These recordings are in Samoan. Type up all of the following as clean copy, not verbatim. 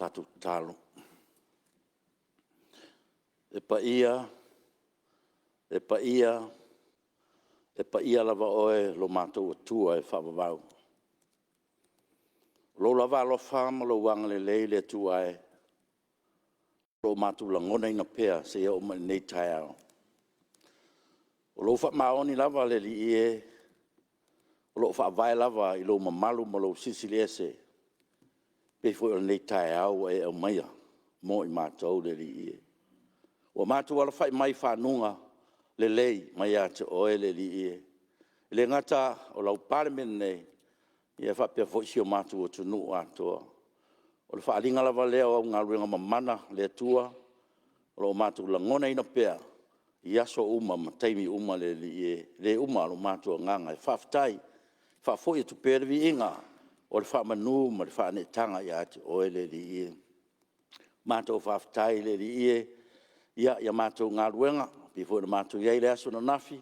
Tatou tatalo. E paia, e paia, e paia lava oe lo matou Atua e faavavau. O lou lava alofa ma lou agalelei le Atua e, o lo o matou lagonaina pea seia oo mai i lenei taeao. O lou faamaoni lava le Alii e, o lo o faavae lava i lou mamalu ma lou Silisili Ese, e pei foi o lenei taeao ua e aumaia mo i matou le Alii e. Ua matou alafai mai i faguga lelei mai ia te oe le Alii e. E le gata o lau Palemene nei, ae faapea foi si o matou atunuu atoa. O le faaaliga lava lea o au galuega mamana le Atua o lo o matou lagonaina pea i aso uma ma taimi uma le Alii e. E le uma lo matou agaga e faafetai, e faafoi atu pea le viiga o le faamanu ma le faaneetaga ia te oe le Alii e. Matou faafetai le Alii e i a matou galuega, e pei foi ona matou i ai i le aso ananafi,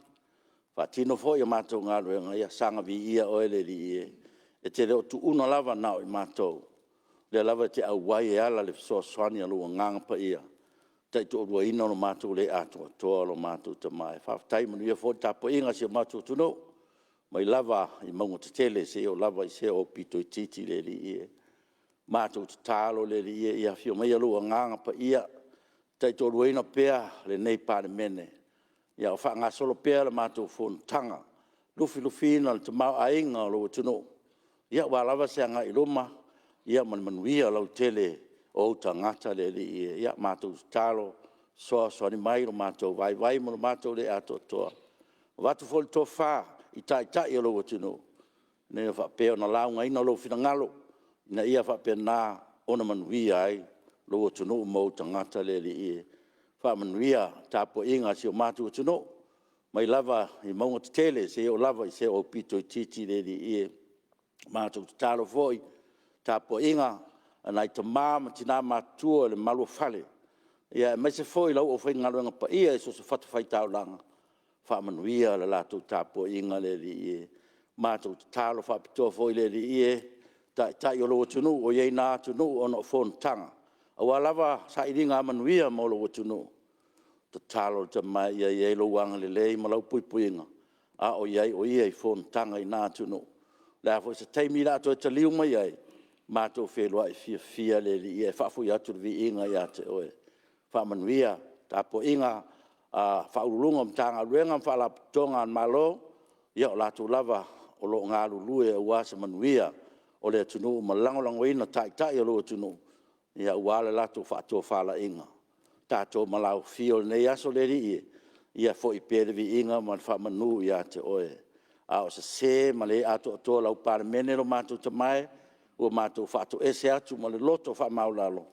faatino foi a matou galuega, ia saga viia oe le Alii e. E te le o tuua lava na o i matou, o lea lava e te auai e ala i le fesoasoani a lou Agaga Paia, e taitoaluaina lo matou le atoatoa lo matou Tama e. Faafetai, manuia foi le tapuaiga a si o matou atunuu, mai lava i mauga tetele seia oo lava i se aupito itiiti le Alii e. Matou tatalo le Alii e, ia afio maia lou Agaga Paia e taitoaluaina pea lenei Palemene, a o faagasolo pea le matou Fonotaga, lufilufiina o le tamaoaiga o lou atunuu, aua lava se agai i luma ma le manuia lautele o ou tagata le Alii e. Ia matou tatalo, fesoasoani mai i lo matou vaivai ma lo matou le atoatoa. Avatu foi le tofa i taitai o lou atunuu, ina ia faapea ona laugaina lou finagalo, ina ia faapena ona manuia ai lou atunuu ma ou tagata le Alii e. Faamanuia le tapuaiga a si o matou atunuu, mai lava i mauga tetele seia oo lava i se aupito itiiti le Alii e. Matou tatalo foi i le tapuaiga a nai tama ma tina matutua o le malu o fale, aemaise foi le aufaigaluega paia i so o se fatafaitaulaga, faamanuia le latou tapuaiga le Alii e. Matou tatalo faapitoa foi le Alii e, taitai o lou atunuu o i ai i na atunuu ona o fonotaga, aua lava sailiga manuia mo lou atunuu. Tatalo le tama ia i ai lou agalelei ma lau puipuiga a o i ai o ia i fonotaga i na atunuu. O le a foi se taimi o le a toe taliu mai ai, matou feiloai fiafia le Alii e, faafoi atu le viiga ia te Oe. Faamanuia le tapuaiga a Ofisa Sili o Pulega o Matagaluega ma Faalapotopotoga a le Malo, o latou lava o lo o galulue aua se manuia o le atunuu ma lagolagoina Taitai o lou atunuu aua le latou faatofalaiga. Tatou malaufio i lenei aso le Alii e, ia foi pea le viiga ma le faamanu ia te Oe. A o sese ma le atoatoa lau Palemene lo matou Tama e, ua matou faatoese atu ma le loto faamaualalo,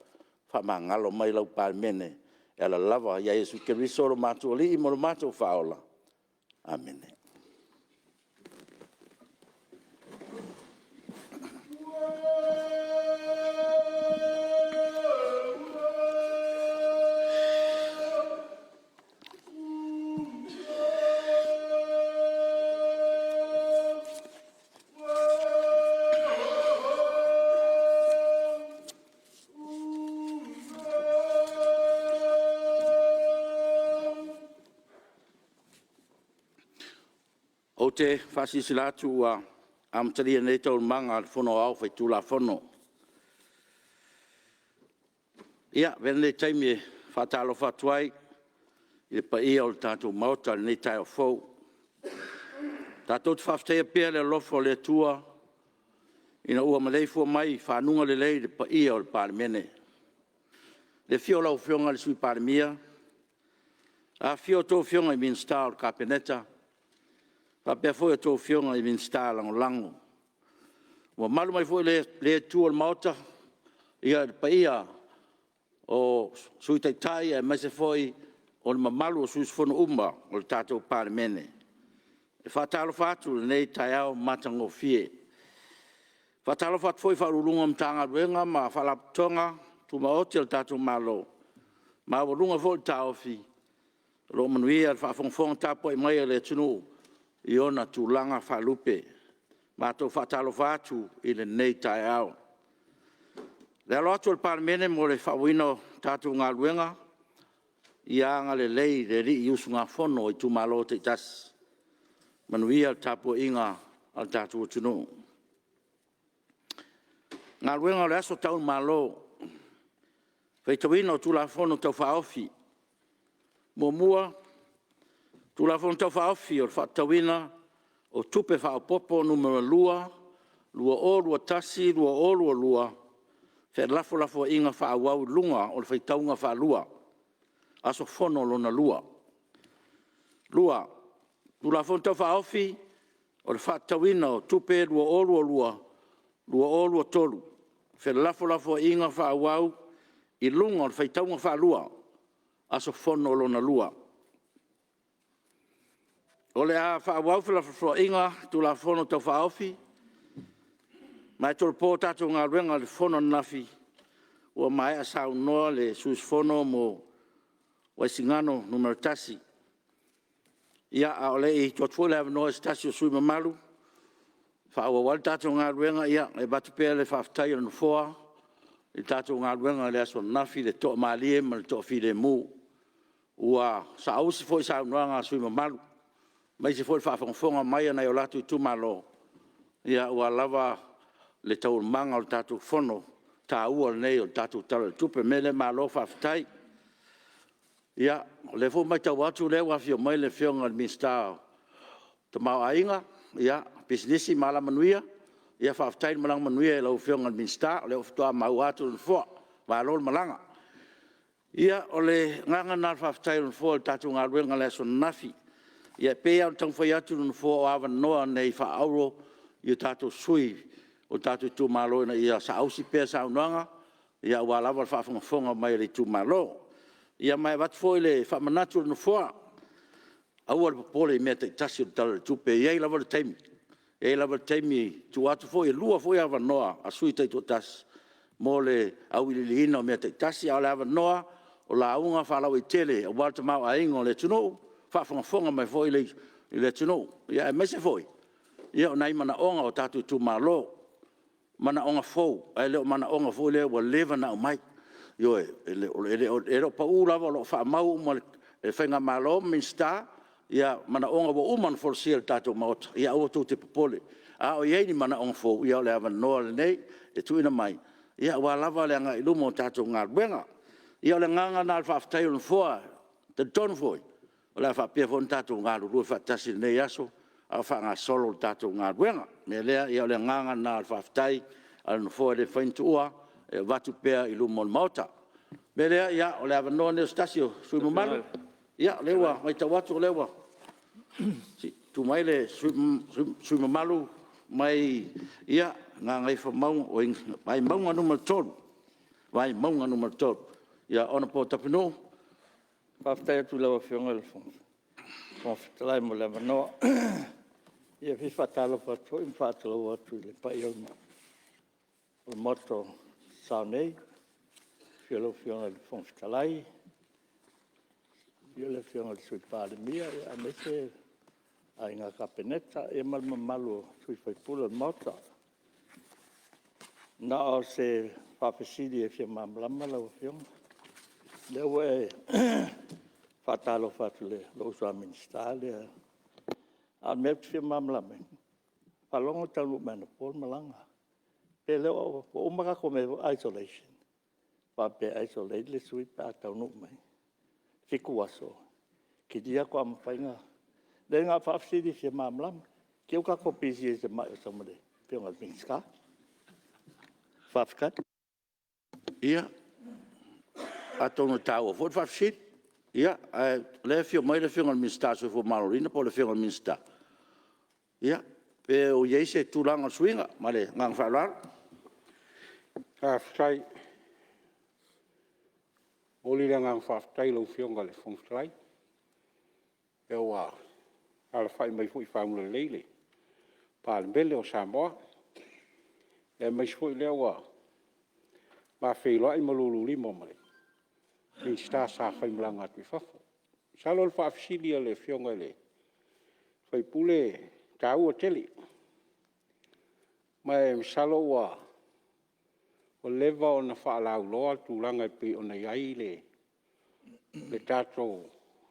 faamagalo mai lau Palemene e ala lava ia Iesu Keriso lo matou Alii ma lo matou Faaola. Amene. Ou te faasilasila atu ua amatalia nei Taualumaga a le Fono Aoao Faitulafono. Ia, avea lenei taimi e faatalofa atu ai i le paia o le tatou Maota i lenei taeao fou. Tatou te faafetaia pea le alofa o le Atua ina ua maleifua mai i faguga lelei le paia o le Palemene. I le afio o lau Afioga i le Sui Palemia, afifio a outou Afioga i Minisita o le Kapeneta, faapea foi a outou Afioga i Minisita Lagolago. Ua mamalu mai foi lea Itu o le Maota i le paia o le Sui Taitai aemaise foi o le mamalu o sui usufono uma o le tatou Palemene. E faatalofa atu i lenei taeao matagofie. E faatalofa atu foi i Ofisa Sili o Pulega o Matagaluega ma Faalapotopotoga Tumaoti a le tatou Malo, e maualuga foi le taofi o lo o manuia le faafogafoga tapuai mai a le atunuu i ona tulaga faalupe. Matou te faatalofa atu i lenei taeao. Le alo atu o le Palemene mo le faaauauina o tatou galuega, ia agalelei le Alii i usugafono a itumalo taitasi. Manuia le tapuaiga a lo tatou atunuu. Galuega o le Aso Tau i Malo, Faitauina o Tulafono Tau Faaofi. 1. Tulafono Tau Faaofi o le Faatatauina o Tupe Faaopoopo (Nu.2) 2021/2022 – Felafolafoaiga Faaauau i luga o le Faitauga Faalua – Aso Fono lona lua. 2. Tulafono Tau Faaofi o le Faatatauina o Tupe 2022/2023 – Felafolafoaiga Faaauau i luga o le Faitauga Faalua – Aso Fono lona lua. O le a faaauau felafolafoaiga i Tulafono Tau Faaofi ma e tolopo a tatou galuega i le aso ananafi ua maea saunoa le sui usufono mo Vaisigano Nu.1. Ia, a o le i tuu atu foi le avanoa i se tasi o sui usufono mamalu e faaauau ai le tatou galuega, e avatu pea le faafetai a le Nofoa i le tatou galuega i le aso ananafi i le toamalie ma le toafilemu. Ua saausi foi saunoaga a sui usufono mamalu, aemaise foi le faafogafoga mai a nai o latou itumalo, aua lava le taualumaga o le tatou Fono taua lenei o le tatou Tala o le Tupe. O le mea lea, malo faafetai. Ia, o lea foi ua matau atu o lea ua afio mai le Afioga i le Minisita o le Tamaoaiga, Pisinisi ma Alamanuia. Faafetai le malaga manuia i lau Afioga i le Minisita, o lea faatoa maua atu e le Nofoa. Malo le malaga. Ia, o le agaga lena o le faafetai o le Nofoa i le tatou galuega i le aso ananafi. Ia e pei lava ona taumafai atu le Nofoa, o avanoa nei faaauro i tatou sui usufono o tatou itumalo ina ia saausi pea saunoaga aua lava le faafogafoga mai a itumalo. Ia ma e avatu foi le faamanatu a le Nofoa, aua le popole i mea taitasi o le Tala o le Tupe, e i ai lava le taimi. E i ai lava le taimi e tuu atu foi, e 2 foi avanoa a sui usufono taitoatasi mo le auiliiliina o mea taitasi, a o le avanoa o lauga faalauaitele aua le tamaoaiga o le atunuu, faafogafoga mai foi le atunuu, aemaise foi o nai manaoga o tatou itumalo, manaoga fou, ae le o manaoga foi lea ua leva ona aumai. Ioe, e le o pau lava, o lo o faamau uma e le faigamalo ma Minisita manaoga ua uma ona folasia i le tatou Maota, ia aua tou te popole. A o i ai ni manaoga fou, ia o le avanoa lenei e tuuina mai aua lava le agai i luma o le tatou galuega. Ia o le agaga lena o le faafetai a le Nofoa. E talitonu foi, o le a faapea foi ona tatou galulue faatasi i lenei aso a o faagasolo le tatou galuega. O le mea lea, o le agaga lena o le faafetai a le Nofoa e le mafai ona tuua, e avatu pea i luma o le Maota. O le mea lea, o le avanoa lenei o se tasi o sui usufono mamalu. Ia, o lea ua matau atu o lea ua tu mai le sui usufono mamalu mai Vaimauga 3, Vaimauga 3, Hon Tapunuu. Faafetai atu i lau Afioga i le Fofoga Fetalai mo le avanoa. Ia e fia faatalofa atu foi ma faatulou atu i le paia o le Maota o Samoa nei, i le afio o lau Afioga i le Fofoga Fetalai, afio le Afioga i le Sui Palemia, aemaise le Aiga Kapeneta, ia ma le mamalu o sui usufono o le Maota. Na o se faafesili e fia malamalama lau Afioga. O lea ua e faatalofa atu i lou uso a Minisita lea, a o le mea ou te fia malamalama ai, faalogo na taunuu mai anapo le malaga. Pe le o ua uma tatou mea foi ia isolation, faapea e isolate le sui pe a taunuu mai, 7 aso, kilia faatoa mafai ona… Leai na o le faafesili e fia malamalama, te i ua tatou pisi ai i se mai o sau ma le Afioga i le Minisita. Faafetai. Ia, atonu e taua foi le faafesili, ae o lea e afio mai le Afioga i le Minisita o le Soifua Maloloina po o le Afioga i le Minisita, ia, pe o i ai se tulaga o le suiga. Ma le agaga faaaloalo. Faafetai. E momoli le agaga faafetai i lau Afioga i le Fofoga Fetalai, o lea ua alafai mai foi i faguga lelei le Palemene o Samoa, aemaise foi o lea ua ma feiloai ma lululima ma le Minisita sa faimalaga atu i fafo. Masalo o le faafesili a le Afioga i le sui usufono e taua tele, ma e masalo ua Ua leva ona faalauiloa le tulaga e pei ona i ai le tatou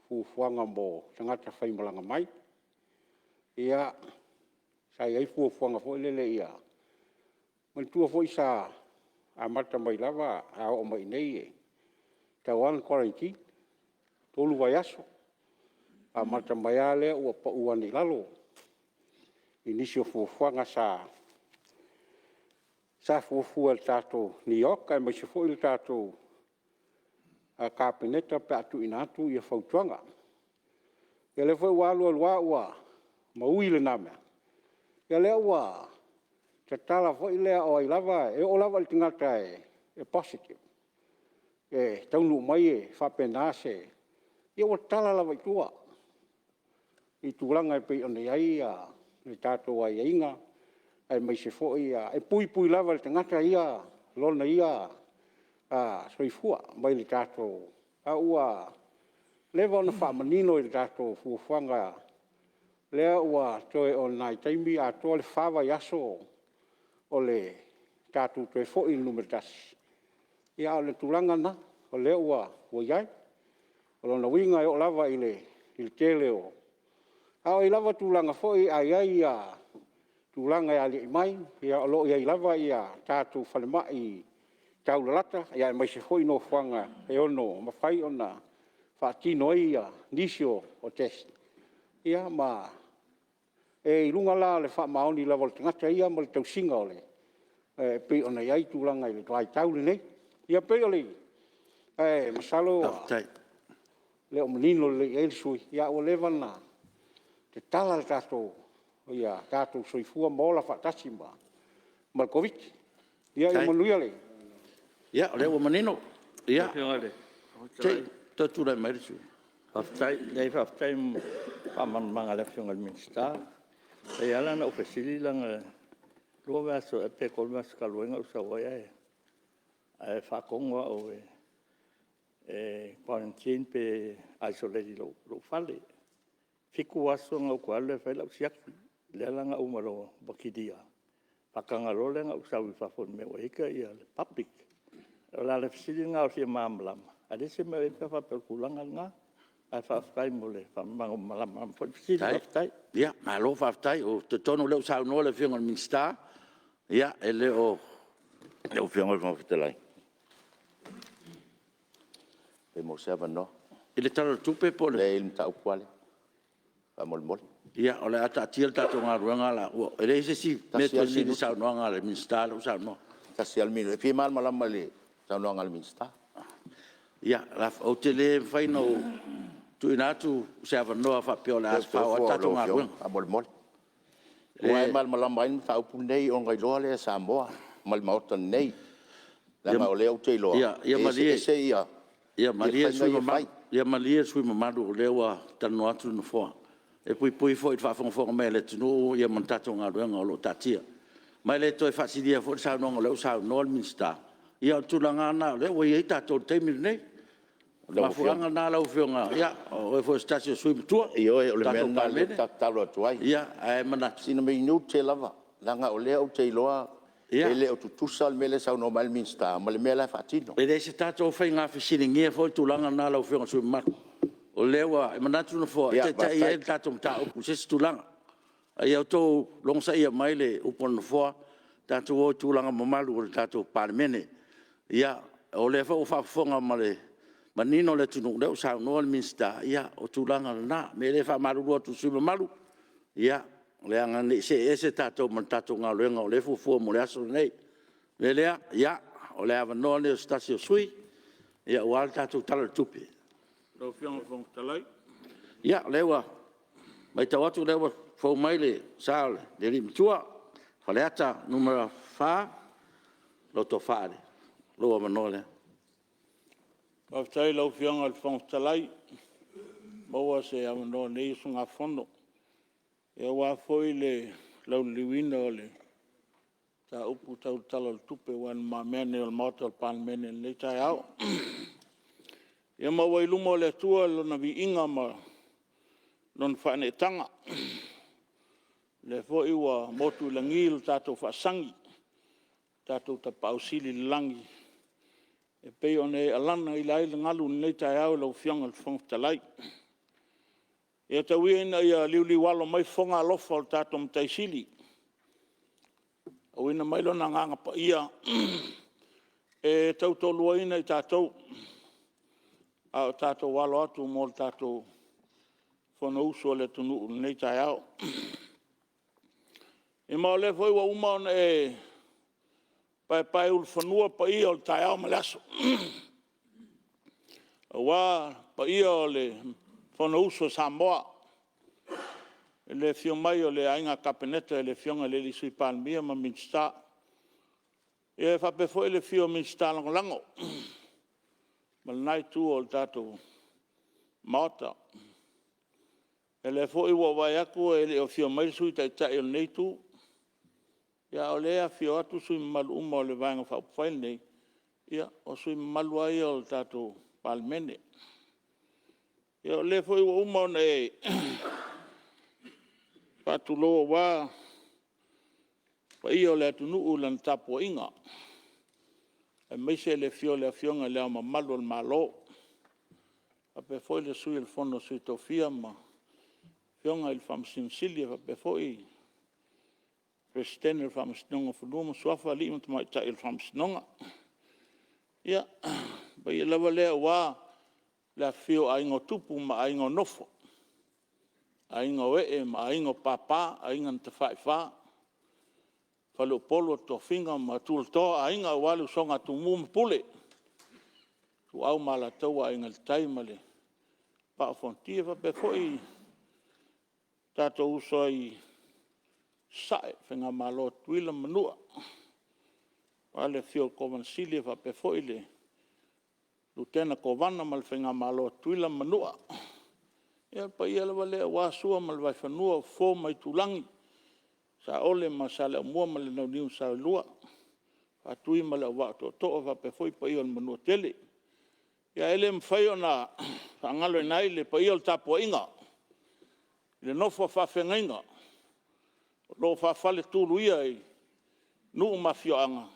fuafuaga mo tagata faimalaga mai. Ia, sa i ai fuafuaga foi lele ia… manatua foi sa amata mai lava a oo mai i inei e tatau lava ona guarantine, 3 vaiaso, amata mai lava lea ua pau ane i lalo i nisi o fuafuaga sa fuafua e le tatou NEOC aemaise foi le tatou Kapeneta pe a tuuina atu fautuaga. Ia o lea foi ua alu alu lava ua maui lena mea, ia o lea ua tatala foi lea o ai lava, e oo lava i le tagata e positive, e taunuu mai e faapena se… Ia ua tatala lava i tua i tulaga e pei ona i ai tatou aiaiga, aemaise foi e puipui lava e le tagata ia lona ia soifua mai le tatou… A ua leva ona faamanino i le tatou fuafuaga lea ua toe o nai taimi atoa le 4 vaiaso o le tatou toe foi i le numera 1, a o le tulaga lena o lea ua i ai. O lona uiga e oo lava i le tele o… A o i ai lava tulaga foi a i ai tulaga e aliae mai, o lo o i ai lava tatou falemai taulalata aemaise foi nofoaga e ono mafai ona faatino ai nisi o test, ia ma… E i luga la o le faamaoni lava o le tagata ia ma le tausiga e pei ona i ai tulaga i le vaitau lenei. Ia pei o le… ae masalo e le o manino lelei i ai le sui usufono, ae ua leva ona tatala tatou soifua ma ola faatasi ma le Koviti-19. Ia manuia le… Faafetai. Ia, o lea ua manino. Ia, se i toe tulai mai le sui usufono. Faafetai. Leai faafetai mo le faamalamalamaga a le Afioga i le Minisita. E ala ona ou fesili leaga e 2 vaiaso ea pe 3 vaiaso talu ai na ou sau ai ae faatonu au e quarantine pe isolate i lou fale. E 7 aso ona ou toe alu lea e fai lau siaki. Lea la na uma loa ua kilia, faataga loa lea ona ou sau i fafo i le mea ua i ai le public. O le ala o le fesili lena o le fia malamalama, ae leai se mea o i ai pe a faapea o le tulaga lena. Ae faafetai mo le faamalamalama foi o le fesili. Faafetai. Ia, malo faafetai. Ou te talitonu o lea ua saunoa le Afioga i le Minisita, e le o… Lau Afioga i le Fofoga Fetalai, pe maua se avanoa? I le Tala o le Tupe po o le… Leai, i le mataupu lava lea faamolemole. Ia, o le a taatia le tatou galuega, e leai se isi mea e toe sili i le saunoaga a le Minisita lea ua saunoa. Tasi lava le minute. E fia malamalama i le saunoaga a le Minisita. Ia, ou te le mafai ona ou tuuina atu se avanoa faapea o le a fao ai le tatou galuega. Faamolemole. Aua e malamalama ai le mataupu lenei ona iloa lea e Samoa ma le Maota lenei. Leaga o lea ou te iloa, e eseese faiga ia e fai. Ia malie le sui usufono mamalu o lea ua talanoa atu le Nofoa. E puipui foi i le faafogafoga mai a le atunuu ma le tatou galuega o lo o taatia. Ma e le toe faasilia foi le saunoaga o lea ua saunoa le Minisita. Ia o le tulaga lava lena o lea ua i ai tatou i le taimi lenei. O le mafuaaga lena lau Afioga, o oe foi o se tasi o sui usufono matua o Ioe, o le le mea lena o lea ou te tatalo atu ai. Sina minute lava, leaga o lea ou te iloa e le o tutusa le mea lea e saunoa mai ai le Minisita ma le mea la e faatino. E le o se tatou faiga fesiligia foi le tulaga lena lau Afioga i le sui usufono mamalu. O lea ua manatu le Nofoa e taitai ai le tatou mataupu i se isi tulaga. A ia outou logosaia mai le upu a le Nofoa, tatou o i tulaga mamalu o le tatou Palemene. Ia, o lea foi ua faafofoga ma le manino le atunuu, o lea ua saunoa le Minisita, ia o tulaga na. O le mea lea e faamalulu atu i le sui usufono mamalu, leaga ne i see ese tatou ma le tatou galuega o lea e fuafua mo le aso lenei. O le mea lea, o le avanoa lenei o se tasi o sui usufono aua le tatou Tala o le Tupe. Ia, o lea ua matau atu o lea ua fou mai le sa o le alii matua o Faleata 4, lau Tofa Ale, o lou avanoa lea. Faafetai i lau Afioga i le Fofoga Fetalai ua maua se avanoa o lenei usugafono aua foi le lauliliuina o le mataupu tau le Tala o le Tupe ua i lumamea nei o le Maota o le Palemene i lenei taeao. Ia ma ua i luma o le Atua lona viiga ma lona faaneetaga, o lea foi ua motu i lagi lo tatou faasagi. tatou Tapaau Sili i le lagi e pei ona e alagaina ai le galu i lenei taeao lau Afioga i le Fofoga Fetalai. Ia tau ia ina ia liuliualo mai fofoga alofa o le tatou Matai Sili, auina mai Lona Agaga Paia e tautoaluaina i tatou a o tatou alo atu mo le tatou Fonousu a le atunuu i lenei taeao. Ia ma o lea foi ua uma ona e paepaeulufanua paia o le taeao ma le aso, aua paia o le Fonousu a Samoa i le afio mai o le Aiga Kapeneta i le Afioga i le Sui Palemia ma Minisita. E faapea foi le afifio o Minisita Lagolago ma lena Itu o le tatou Maota. O lea foi ua ou vaai atu e le o afio mai le Sui Taitai o lenei Itu, a o lea e afifio atu sui usufono mamalu uma o le Vaega Faaupufai lenei, ia o sui usufono mamalu lava ia o le tatou Palemene. Ia o lea foi ua uma ona e faatulou aua paia o le atunuu i lana tapuaiga, aemaise le afio o le Afioga i Le Ao Mamalu o le Malo, faapea foi le Sui o le Fono a Sui Tofia ma le Afioga i le Faamasino Sili, e faapea foi le Peresetene o le Faamasinoga o Fanua ma Suafa alii ma tamaitai o le Faamasinoga. Ia, o le paia lava lea aua le afifio o Aiga o Tupu ma Aiga o Nofo, Aiga o Ee ma Aiga o Papa, Aiga na Tafaifa, Faleupolu o Tofiga ma tulatoa o Aiga aua le usoga a Tumua ma Pule, Ituau ma Alataua, Aiga i le Tai ma le Vaa o Fonoti. E faapea foi lo tatou uso ai Sasae, le faigamalo a Tutuila ma Manua, aua le afio o le Kovana Sili faapea foi le Lutena Kovana ma le faigamalo a Tutuila ma Manua. Ia o le paia lava lea aua Sua ma le Vaifanua, o Fofo ma Aitulagi, Saole ma Saleaaumua ma le Launiu na Saelua, Faatui ma le Auvaa Tootoo faapea foi paia o le Manuatele. Ae le mafai ona faagaloina ai le paia o le tapuaiga i le nofo a faafeagaiga o lo o faafaletuluia i nuu ma afioaga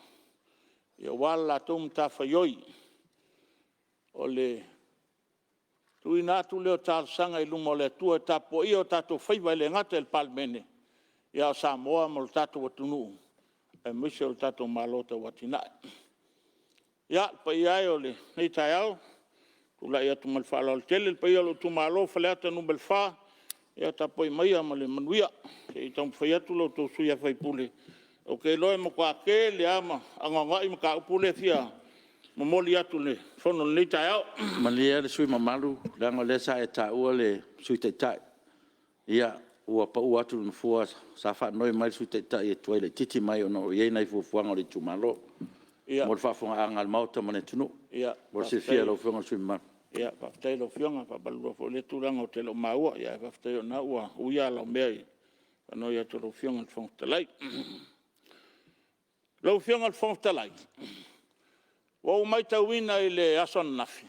aua le latou matafaioi o le tuuina atu lea o talosaga i luma o le Atua e tapuaia o tatou faiva e le gata i le Palemene, a o Samoa ma lo tatou atunuu, aemaise o le tatou Malo tauatiae. Ia, le paia e o lenei taeao, e tulai atu ma le faaaloalo tele le paia o lou itumalo o Faleata 4, ia tapuai maia ma le manuia se i taumafai atu lo outou sui usufono. Ou te iloa e matua tele lava ma anoanoai mataupu lea e fia momoli atu i le Fono i lenei taeao. Malie le sui usufono mamalu, leaga o lea sa e taua le Sui Taitai. Ia, ua pau atu i le Nofoa, sa faanoi mai le Sui Taitai e tuai laitiiti mai ona o lo o i ai nai fuafuaga a le itumalo, mo le faafofogaaga a le Maota ma le atunuu, mo le silafia e lau Afioga i le sui usufono mamalu. Faafetai i lau Afioga. E faamalulu atu foi i lea tulaga ou te le o maua, ae faafetai o lena ua uia ala o mea i le faanoi atu i lau Afioga i le Fofoga Fetalai. Lau Afioga i le Fofoga Fetalai, ua ou matauina i le aso ananafi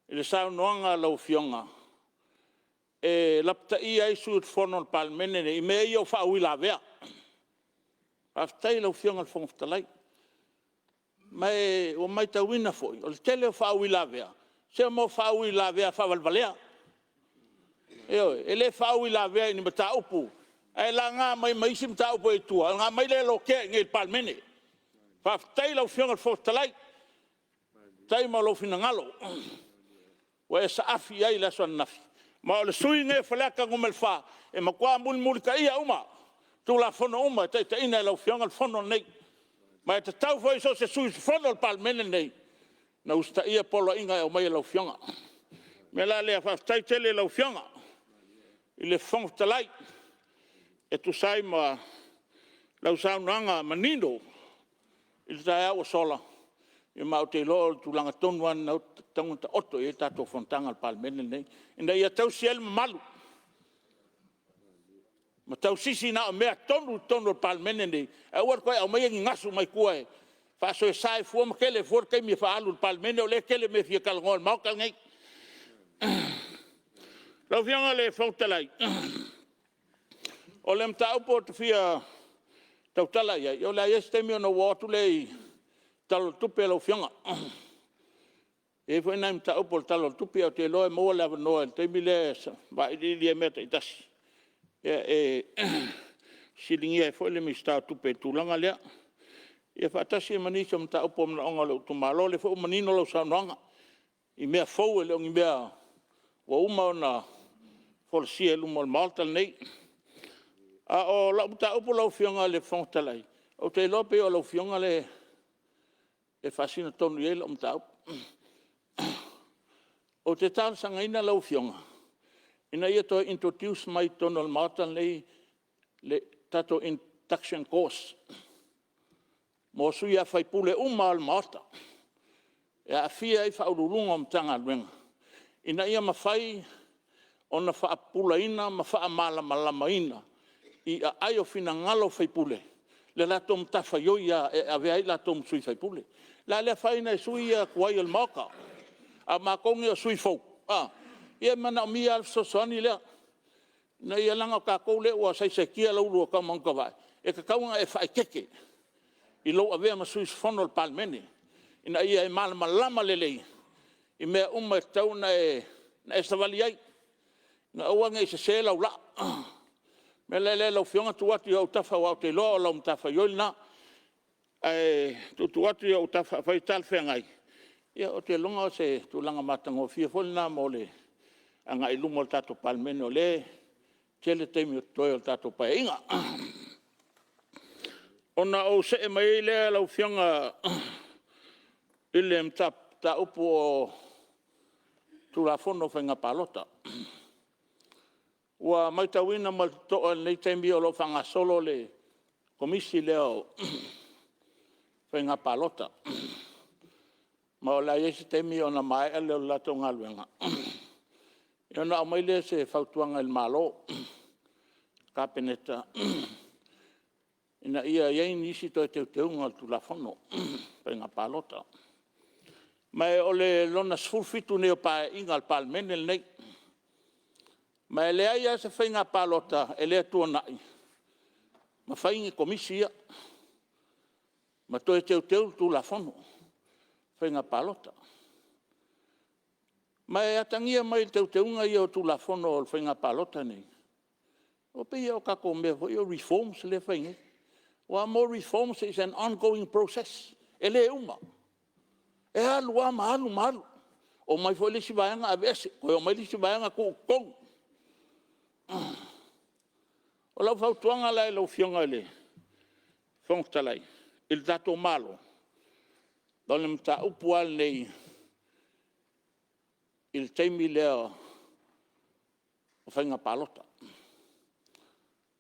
i le saunoaga a lau Afioga e lapataia ai sui usufono o le Palemene lenei i mea ia o faauilavea. Faafetai i lau Afioga i le Fofoga Fetalai. Ma ua matauina foi, o le tele o faauilavea, se o faauilavea faavalevalea. Ioe. E le faauilavea i ni mataupu, ae laga mai ma isi mataupu i tua ona aumai lea e lotea i inei i le Palemene. Faafetai i lau Afioga i le Fofoga Fetalai, faafetai mo lou finagalo ua e saafi i ai i le aso ananafi. Ma o le sui usufono lenei o Faleata 4, e matua mulimulitaia uma Tulafono uma e taitaiina e lau Afioga le Fono lenei. Ma e tatau foi i so o se sui usufono o le Palemene lenei ona usitaia poloaiga e aumai e lau Afioga. O le mea la lea, faafetai tele i lau Afioga i le Fofoga Fetalai e tusa ai ma lau saunoaga manino i le taeao ua sola, ma ou te iloa o le tulaga tonu lava lena ua tatau ona taoto i ai le tatou Fonotaga a le Palemene lenei, ina ia tausi ai le mamalu ma tausisi na o mea tonu i totonu o le Palemene lenei, ae aua le toe aumaia ni gasu mai tua e faasoesa ai fua ma tele ai fua le taimi e faaalu i le Palemene o lea e tele mea e fia talanoa i le Maota lenei. Lau Afioga i le Fofoga Fetalai, o le mataupu ou te fia tautala i ai, o le a i ai se taimi ona ou oo atu lea i le Tala o le Tupe lau Afioga. E i ai foi nai mataupu o le Tala o le Tupe, ae ou te iloa e maua le avanoa i le taimi lea e vailiili ai mea taitasi e fesiligia ai foi le Minisita o Tupe i le tulaga lea, ia faatasi ai ma nisi o mataupu o manaoga o lou itumalo. O lea foi ua manino lau saunoaga i mea fou e le o ni mea ua uma ona folasia i luma o le Maota lenei. A o lau mataupu lau Afioga i le Fofoga Fetalai, ou te iloa pei o lau Afioga lea e faasino tonu i ai lau mataupu. Ou te talosagaina lau Afioga ina ia toe introduce mai i totonu o le Maota lenei le tatou Induction Course mo sui usufono uma lava o le Maota, e aofia ai Ofisa Sili o Pulega o Matagaluega, ina ia mafai ona faapupulaina ma faamalamalamaina i aai o finagalo o sui usufono le latou matafaioi lava e avea ai i latou ma sui usufono. O le a le afaina i sui usufono ia tuai o le Maota, a o matou nei o sui usufono fou, ia e manaomia lava le fesoasoani lea, ina ia… leaga o tatou lea ua saisaitia le ulu o Taemanutavae, e tatau ona e faaeteete i lou avea ma sui usufono o le Palemene, ina ia e malamalama lelei i mea uma e tatau ona e savali ai, ina ia aua ne i sese lau laa. O le mea lea lau Afioga e tuu atu i ou autafa aua ou te iloa o lau matafaioi lena. Ae tuutuu atu i ou autafa afai e talafeagai, ia ou te lagona o se tulaga matagofie foi lena mo le agai i luma o le tatou Palemene, o lea e tele taimi o totoe o le tatou Paeaiga. Ona ou see mai ai lea lau Afioga i le mataupu o Tulafono o Faiga Palota. Ua matauina ma le totoa i lenei taimi o lo o faagasolo le Komisi lea o Faiga Palota, ma o le a i ai se taimi ona maea lea o le latou galuega ona aumai lea o se fautuaga i le Malo, le Kapeneta, ina ia i ai nisi toe teuteuga o le Tulafono o Faiga Palota. Ma o le lona 17 lenei o Paeaiga a le Palemene lenei, ma e leai lava se faiga palota e le tuanai ma fai ni komisi ia ma toe teuteu le Tulafono o Faiga Palota. Ma e atagia mai i teuteuga ia o le Tulafono o Faiga Palota lenei, ua pei lava o tatou mea foi ia o reforms lea e fai nei. Aua mo reforms is an ongoing process, e le uma, e alu lava ma alu ma alu. Omai foi le isi vaega aveese, toe omai le isi vaega tuu i totonu. O lau fautuaga la i lau Afioga i le Fofoga Fetalai i le tatou Malo, o le mataupu lava lenei i le taimi lea o faiga palota.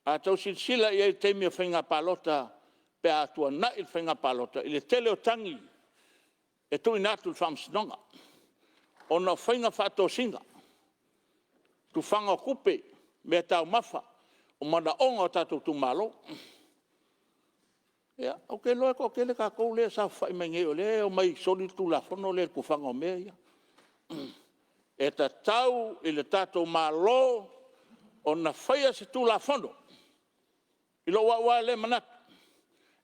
A outou silasila i ai i le taimi o faiga palota pe a tuanai le faiga palota i le tele o tagi e tuuina atu i le Faamasinoga ona o faiga faatosina, tufaga o tupe, meataumafa, o manaoga o tatou itumalo. Ia, ou te iloa e toatele tatou lea e saofafai mai nei o lea e omai e soli le Tulafono lea i le tufaga o mea ia. E tatau i le tatou Malo ona faia se Tulafono i lou lava lea manatu,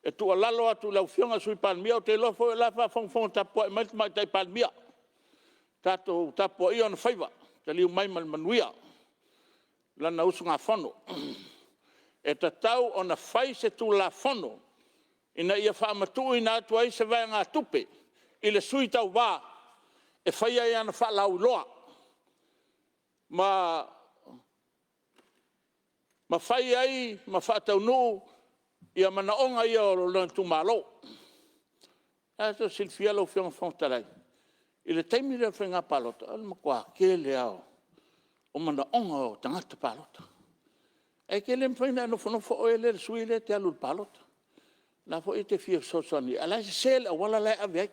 e tuualalo atu i lau Afioga i le Sui Palemia, ou te iloa foi o la e faafogafoga tapuai mai le Tamaitai Palemia, tatou tapuaia ona faiva, taliu mai ma le manuia lana usugafono. E tatau ona fai se Tulafono ina ia faamatuuina atu ai se vaegatupe i le sui tauva e fai ai ana faalauiloa ma fai ai ma faataunuu manaoga ia o lona itumalo. O lena tou te silafia lau Afioga i le Fofoga Fetalai, i le taimi lea o le faiga palota, o le matua tele lava o manaoga o tagata palota. Ae te le mafai ona e nofonofo oe lea le sui lea e te alu i le palota, o la e foi e te fia fesoasoani i ai, a o la e sese le auala la e ave ai,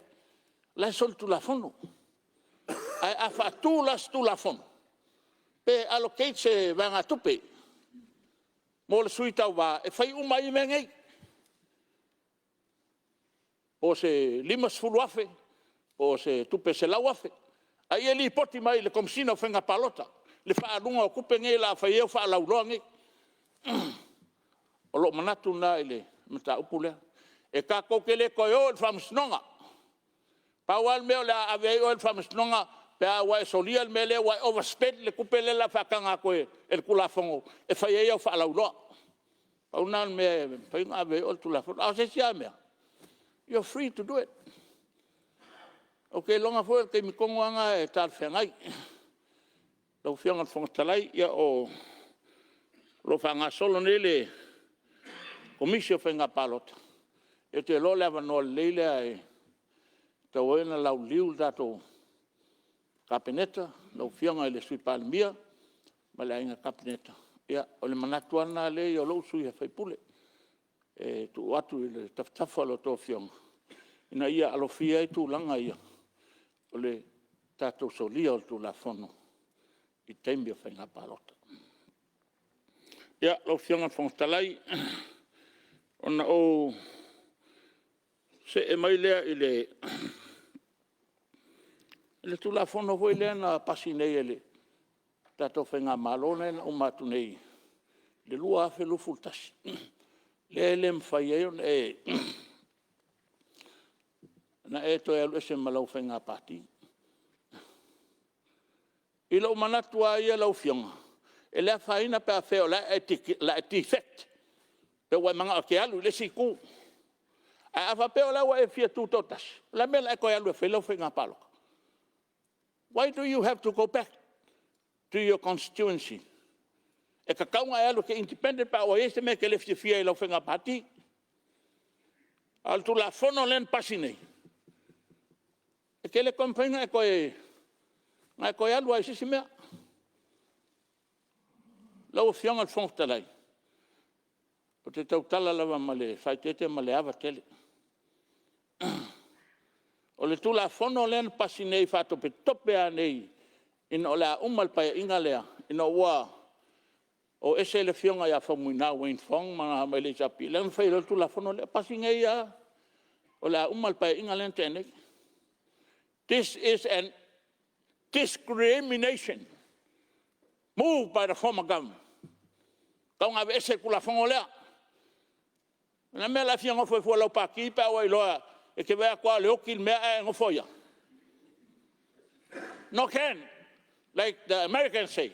o la e solitulafono. Ae a faatu la se Tulafono pe allocate se vaegatupe mo le sui tauva e fai uma ai mea nei, po o se $50,000 po o se tupe e $100,000, a ia lipoti mai i le Komesina o Faiga Palota le faaaluga o tupe nei o le a fai ai au faalauiloa nei. O lou manatu lena i le mataupu lea. E tatou te le toe o i le faamasinoga. Pau lava le mea o le a ave ai oe i le faamasinoga, pe a ua e solia le mea lea ua e overspend le tupe lea o le a faataga atu e le Tulafono e fai ai au faalauiloa. Pau lena o le mea e mafai ona ave ai oe i le Tulafono. A o se isi lava mea, you are free to do it. Ou te iloaina foi o le taimi tonu lava lena e talafeagai. Lau Afioga i le Fofoga Fetalai, ia o lo o faagasolo nei le Komisi o Faiga Palota, ou te iloa o le avanoa lelei lea e tatau ai ona lauliliu le tatou Kapeneta, lau Afioga i le Sui Palemia ma le Aiga Kapeneta. Ia, o le manatu lava lena lea o lou sui usufono e tuu atu i tafatafa o a outou Afioga ina ia alofia ai tulaga ia o le tatou solia o le Tulafono i taimi o faiga palota. Ia, lau Afioga i le Fofoga Fetalai, ona ou see mai lea i le Tulafono foi lea na pasi nei e le tatou faigamalo lea na uma atu nei i le 2021, lea e le mafai ai ona e toe alu ese ma lau faiga pati. I lou manatu lava ia lau Afioga, e le afaina pe a faapea o le a e defect pe ua e manao e te alu i le isi itu. Ae a faapea o la e ua e fia tutoatasi, o le a le mea o le a e toe alu ai e fai lau faiga palota? Why do you have to go back to your constituency? E tatau ona e alu e te independent pe a ua i ai se mea e te le fiafia ai i lau faiga pati. A o le Tulafono lea na pasi nei, e te le toe mafai ona e toe alu lava i se isi mea. Lau Afioga i le Fofoga Fetalai, ou te tautala lava ma le faaeteete ma le ava tele. O le Tulafono lea na pasi nei faatopetope lava nei ina o le a uma le Paeaiga lea, ina ua o ese le Afioga ia Faumuina Wayne Fong mai le HRPP, lea na fai ai loa le Tulafono lea. Pasi nei lava o le a uma le Paeaiga lea na tea nei. This is an discrimination move by the former government. E tatau ona aveese le Tulafono lea. O le a le mea o le a e fia nofo ai fua i lau Pati pe a ua e iloa e te vaai atu lava o le oti le mea ae e nofo ai lava? No can, like the American say.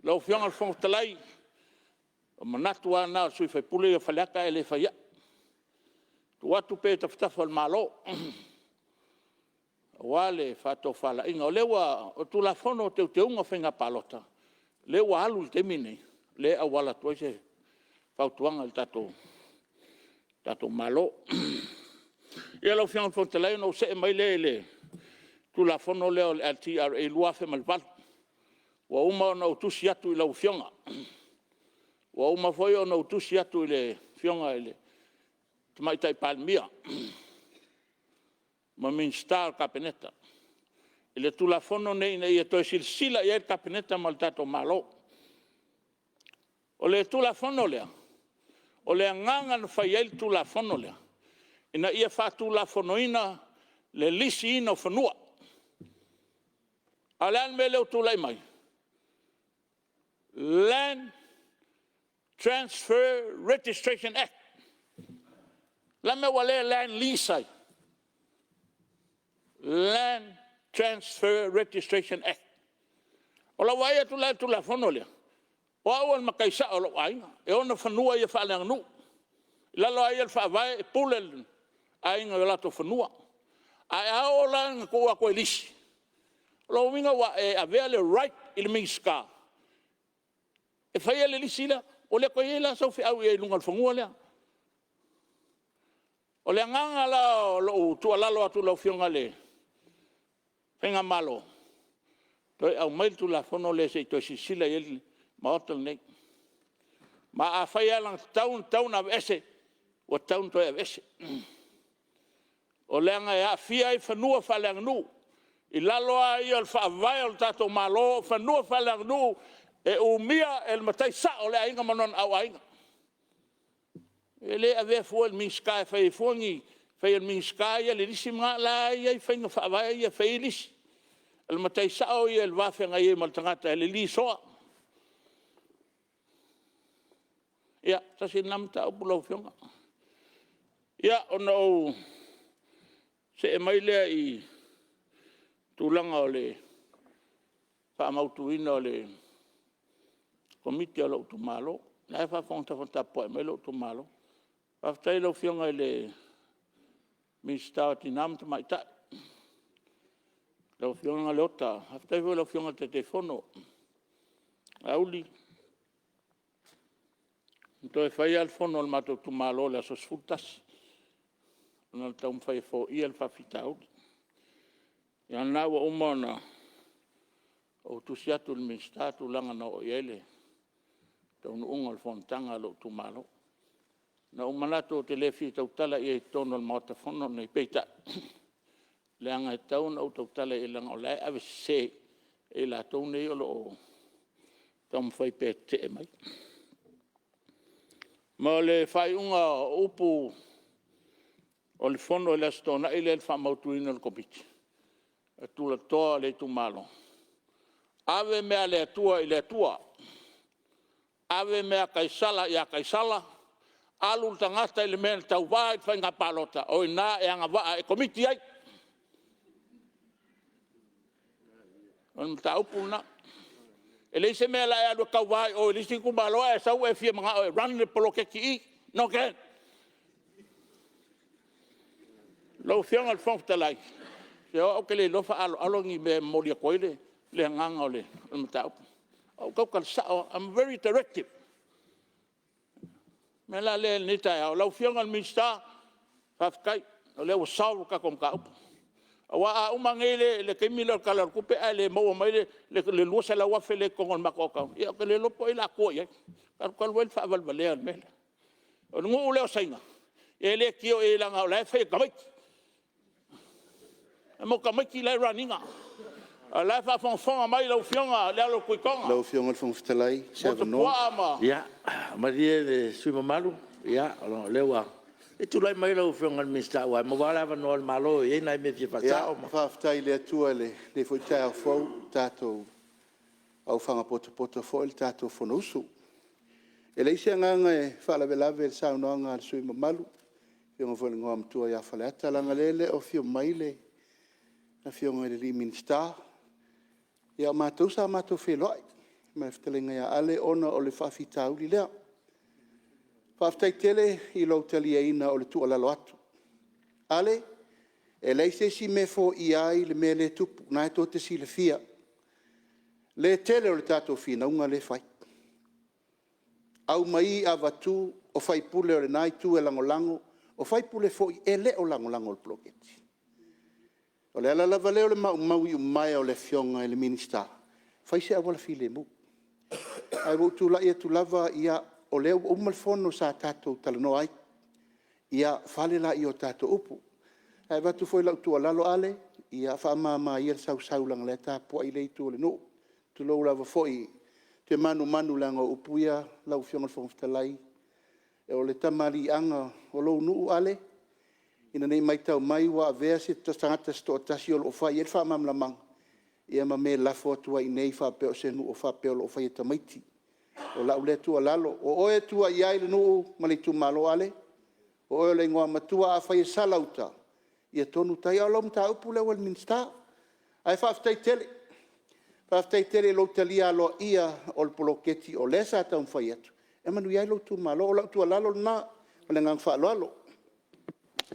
Lau Afioga i le Fofoga Fetalai, o manatu lava na o le sui usufono ia o Faleata ae le fai ai. Tuu atu pea i tafatafa o le Malo aua le faatofalaiga. O le Tulafono o Teuteuga o Faiga Palota, lea ua alu i le taimi lenei, lea e auala atu ai se fautuaga i le tatou Malo. Ia lau Afioga i le Fofoga Fetalai ona ou see mai lea i le Tulafono lea o le LTRA 2008. Ua uma ona ou tusi atu i lau Afioga, ua uma foi ona ou tusi atu i le Afioga i le Tamaitai Palemia ma Minisita o le Kapeneta i le Tulafono lenei ina ia toe silasila i ai le Kapeneta ma le tatou Malo. O le Tulafono lea, o le agaga na fai ai le Tulafono lea, ina ia faatulafonoina le lisiina o fanua. A o le a le mea lea ua tulai mai? Land Transfer Registration Act. O le a le mea ua le Land Lease ai? Land Transfer Registration Act. O lau vaai atu la i le Tulafono lea, o au o le matai sao o lou aiga e ona fanua ia faaleaganuu. I lalo lava ia o le Faavae e pule le aiga i o latou fanua. Ae a oo la ina outou o atu e lisi, o lona uiga ua e avea le right i le Minisita e faia le lisi lea. Ua le toe i ai la sau feau i ai i luga o le fanua lea. O le agaga la o lou tuualalo atu i lau Afioga i le faigamalo, toe aumai le Tulafono lea se i toe silasila i ai le Maota lenei. Ma afai e alagatatau ona tatau ona aveese, ua tatau ona toe aveese, leaga e aafia ai fanua faaleaganuu. I lalo lava ia o le Faavae o le tatou Malo, o fanua faaleaganuu, e umia e le matai sao o le aiga ma lona auaiga. E le avea fua i le Minisita e fai ai fua ni… fai e le Minisita ia le lisi ma… O la e i ai faiga faavae ia e fai ai lisi. O le matai sao ia i le va feagai ai ma le tagata, le lessor. Ia, tasi lena mataupu lau Afioga. Ia, ona ou see mai lea i le tulaga o le faamautuina o le Komiti a lou itumalo. O la e faafofoga tapuai mai lou itumalo. Faafetai i lau Afioga i le Minisita o Tina ma Tamaitai, lau Afioga Leota. Faafetai foi i lau Afioga i le Taitaifono Laauli. Na toe fai lava le fono a le matou itumalo i le aso 11 ona o le taumafai e foia le faafitauli. Ia o lena ua uma ona ou tusi atu i le Minisita i tulaga na oo i ai le taunuuga o le fonotaga a lou itumalo. Na ou manatu ou te le fia tautala i ai i totonu o le Maota Fono lenei, peitai, leaga e tatau ona ou tautala i ai leaga o la e avesese e i latou nei o lo o taumafai pea e tetee mai. Ma o le faaiuga o upu o le fono i le Aso Toonai lea i le faamautuina o le Komiti a tulatoa o le itumalo, ave mea a le Atua i le Atua, ave mea a Kaisara ia Kaisara, alu le tagata i le mea na tauva ai i le faiga palota, o i ina e agavaa e komiti ai. O le mataupu lena. E leai se mea o le a e alu e tauva ai i o i le isi itumalo ae e sau e fia manao e run le poloketi i i. No can. Lau Afioga i le Fofoga Fetalai, se o au ou te le iloa faaaloalo ni mea e momoli atu ai le agaga o le mataupu. O au ou te tautala sao lava, I'm very directive. O le mea la lea i lenei taeao, lau Afioga i le Minisita, faafetai o lea ua solve le tatou mataupu. Aua a uma nei le taimi lenei o le Tala o le Tupe ae le maua mai le $200,000 lea i totonu o le matou account, ia ou te le iloa po o ai o le a tua i ai, talu ai le faavalevalea o le mea lea. O le nuu lea o Saina, e le tio i ai leaga o la e fai e tamaiti. O tamaiti la e run ina. A o la e faafogafoga mai lau Afioga Lealailepule Lau Afioga i le Fofoga Fetalai mo se avanoa. Motuopuaa ma… Ia, malie le sui usufono mamalu, ona o lea ua… Se i tulai mai lau Afioga i le Minisita aua e maua lava le avanoa o le Malo e i ai nai mea e fia faasao. Faafetai i le Atua i lenei foi taeao fou ua tatou aofaga potopoto foi le tatou Fonousu. E leai se agaga e faalavelave i le saunoaga a le sui usufono mamalu, le Afioga foi i le Igoamatua ia Faleata, leaga o lea e le o afio mai le Afioga i le Minisita. Ia o matou sa matou feiloai ma le fetalaiga ia Ale ona o le faafitauli lea. Faafetai tele i lou taliaina o le tuualalo atu. Ale, e leai se isi mea e foia ai le mea lea e tupu, o lena tou te silafia le tele o le tatou finauga lea e fai. Aumai avatu, o sui usufono o lena Itu e lagolago, o sui usufono foi e le o lagolago i le poloketi. O le ala lava lea o le maumau iumaea o le Afioga i le Minisita, fai se auala filemu. Ae ua ou tulai atu lava, o lea ua uma le fono sa tatou talanoa ai, ia fale laia o tatou upu. Ae avatu foi lau tuualalo Ale, ia faamama ia le sausau leaga o la e tapuai lea itu o le nuu. Tulou lava foi, ou te manumanu leaga o upu ia lau Afioga i le Fofoga Fetalai, o le tamaliiaga o lou nuu Ale, ina ne i matau mai ua avea se tagata se toatasi o lo o fai i ai le faamalamalamaga, ia ma mea e lafo atu ai i inei faapea o se nuu faapea o lo o faia e tamaiti. O lau lea tuualalo, o oe e tua i ai le nuu ma le itumalo Ale, o oe o le Igoamatua, afai e sala uta, ia tonu tai. A o lau mataupu lea ua i le Minisita. Ae faafetai tele, faafetai tele i lou talia aloaia o le poloketi o lea sa taumafai atu e manuia ai lou itumalo. O lau tuualalo lena ma le agaga faaaloalo.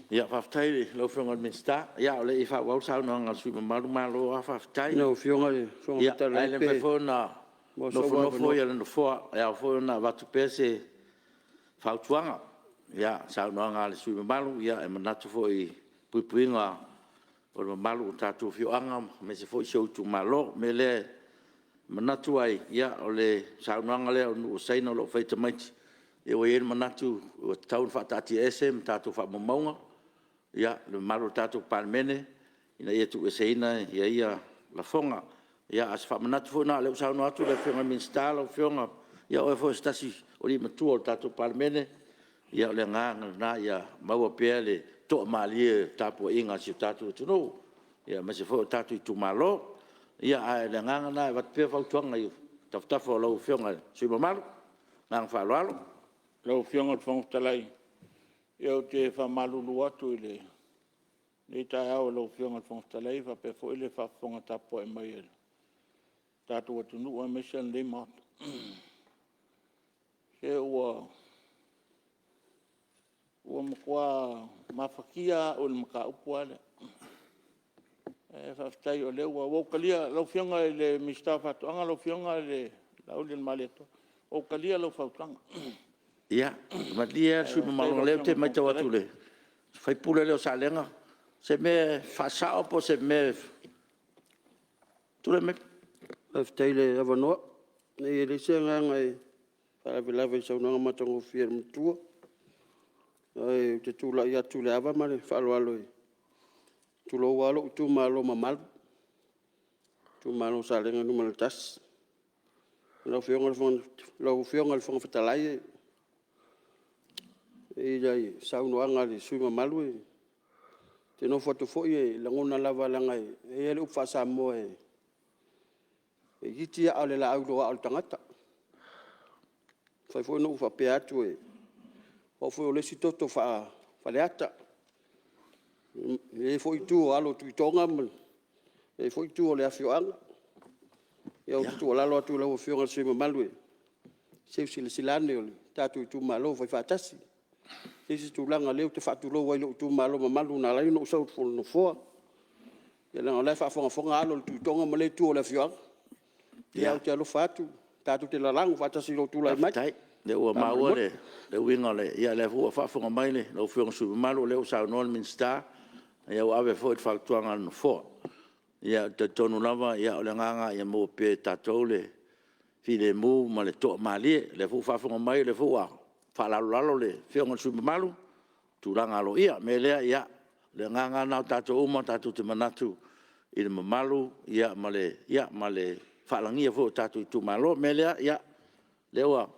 Faafetai i lau Afioga i le Minisita. A o le i faaauau le saunoaga a le sui usufono mamalu, malo lava faafetai. Lau Afioga i le Fofoga Fetalai Ae le pe mafai foi ona maua sou nofonofo avanoa. le Nofoa, e ao foi ona avatu pea se fautuaga. I le saunoaga a le sui usufono mamalu, e manatu foi i le puipuiga o le mamalu o tatou afioaga aemaise foi si ou itumalo. O le mea lea e manatu ai, o le saunoaga lea o le nuu o Saina o lo o faia e tamaiti, ia ua i ai le manatu ua tatau ona faataatiaese ma tatou faamaumauga le mamalu o le tatou Palemene ina ia tuueseina ia lafoga. A o se faamanatu foi lena o lea ua saunoa atu le Afioga i le Minisita lau Afioga, ia o oe foi o se tasi o alii matua o le tatou Palemene, ia o le agaga lena ia maua pea le toamalie o le tapuaiga a si o tatou atunuu, aemaise foi o tatou itumalo. Ia, a o le agaga lena e avatu pea fautuaga i tafatafa o lau Afioga i le sui usufono mamalu. Ma le agaga faaaloalo. Lau Afioga i le Fofoga Fetalai, ou te faamalulu atu i lenei taeao i lau Afioga i le Fofoga Fetalai faapea foi le faafofoga tapuai mai a lo tatou atunuu aemaise lenei Maota. Se ua matua mafatia lava au i le mataupu lava lea. Ae faafetai o lea ua ou talia. Lau Afioga i le Minisita o Faatoaga lau Afioga Laaulialemalietoa, ua ou talia lau fautuaga. Ia malie lava le sui usufono mamalu, o lea ou te matau atu i le sui usufono lea o Salega, o se mea e faasao po o se mea e... Tulai mai. Faafetai i le avanoa. E leai e leai se agaga e faalavelave i le saunoaga matagofie a le matua. Ae ou te tulai atu i le ava ma le faaaloalo, tulou lava lou itumalo mamalu, le itumalo o Salega Nu.1. Lau Afioga i le Fofoga Fetalai, i le saunoaga a le sui usufono mamalu, ou te nofo atu foi e lagona lava leaga e i ai le upu faa-Samoa e itiiti aa o le laau i le aa o le tagata. E mafai foi ona ou faapea atu, o au foi o le isi toto faa-Faleata, i lenei foi itu o alo o le Tuitoga ma lenei foi itu o le afioaga. Ou te tuualalo atu i lau Afioga i le sui usufono mamalu, se i silasila ane o le tatou itumalo fai faatasi. E i ai se tulaga o lea ou te faatulou ai i lou itumalo mamalu na ala ai ona ou sau i le Nofoa, leaga o la e faafogafoga alo o le Tuitoga ma lea itu o le afioaga. Ia ou te alofa atu tatou te lalago faatasi i lou tulai mai. Faafetai, o lea ua maua le uiga, o lea foi ua faafofoga mai lau Afioga i le sui usufono mamalu, o lea ua saunoa le Minisita, ua ave foi le fautuaga a le Nofoa. Ou te talitonu lava o le agaga ia maua pea e tatou le filemu ma le toamalie. O lea foi ua faafofoga mai o lea foi ua faalalolalo le Afioga i le sui usufono mamalu i tulaga aloaia. O le mea lea, o le agaga lava lena o tatou uma tatou te manatu i le mamalu ma le faalagia foi o tatou itumalo. O le mea lea, o lea ua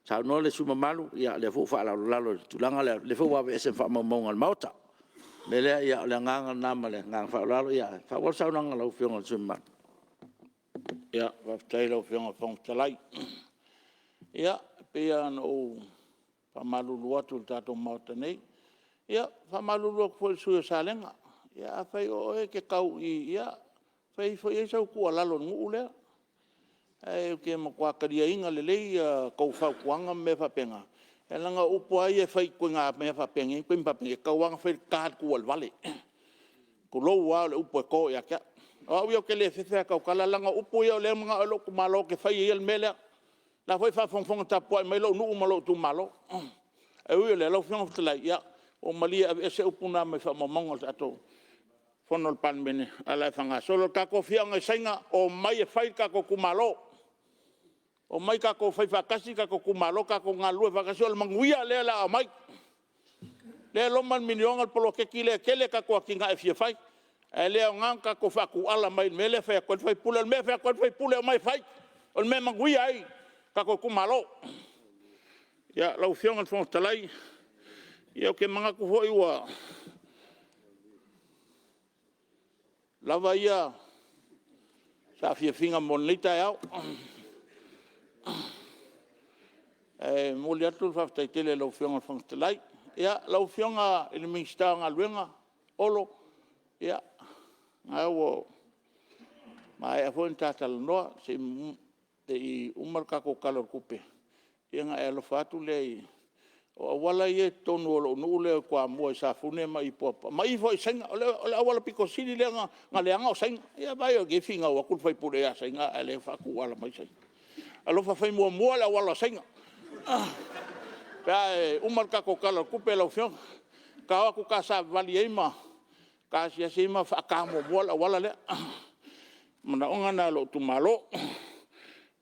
saunoa le sui usufono mamalu, o lea foi ua faalalolalo i le tulaga lea, o lea foi ua aveese ma faamaumauga a le Maota. O le mea lea, o le agaga lena ma le agaga faaaloalo. Faaauau le saunoaga a lau Afioga i le sui usufono mamalu. Faafetai i lau Afioga i le Fofoga Fetalai. Ia, e pei lava ona ou faamalulu atu i le tatou Maota nei. E faamalulu atu foi i le sui usufono mo Salega, afai o oe e te tau i i, ia fai ifo i ai sau tuualalo i le nuu lea. Ae ou te matua taliaina lelei a outou fautuaga ma mea faapena, ae leaga o upu lava ia e fai i ituaiga mea faapenei ma taimi faapenei, e tatau lava ona fai le ta i le tua i le vale, tulou lava o le upu e to ia te au. O au ia ou te le fefe lava e tautala, leaga o upu ia o lea e manao ai lou itumalo ou te fai e ia le mea lea. O la e foi e faafogafoga tapuai mai lou nuu ma lou itumalo. Ae ui i lea lau Afioga i le Fofoga Fetalai, ia ua ou malie e aveese upu na mai faamaumauga o le tatou Fono a le Palemene, ae o le a faagasolo. Le tatou afioaga i Saina, omai e fai le tatou itumalo, omai tatou fai faatasi le tatou itumalo, tatou galulue faatasi, o le manuia lea o le a aumai. O lea e loma le miliona le poloketi lea, e tele a tatou atinae e fia fai, ae le aoga ona tatou faatuala mai i le mea lea e fai atu ai le sui usufono. O le mea e fai atu ai le sui usufono, omai e fai, o le mea e manuia ai le tatou itumalo. Lau Afioga i le Fofoga Fetalai, ou te manatu foi ua lava ia saafiafiga mo lenei taeao. Ae momoli atu le faafetai tele i lau Afioga i le Fofoga Fetalai. Lau Afioga i le Minisita o Galuega Olo, ia, o lena ua maea foi ona ta talanoa, se i uma le tatou Tala o le Tupe, ona e alofa atu lea. O auala ia e i totonu o lou nuu lea o Toamua i Safune ma i Puipaa ma i foi i Saina. O le auala pito sili lea ona leaga o Saina. Ia vaai o lea e finau atu le sui usufono ia Saina a o lea e faatuala mai Saina. Alofa fai muamua le auala o Saina pe a uma le tatou Tala o le Tupe lau Afioga. Ta o atu ta savavali ai ma ta asiasi ai ma faata muamua le auala lea. O manaoga na o lou itumalo.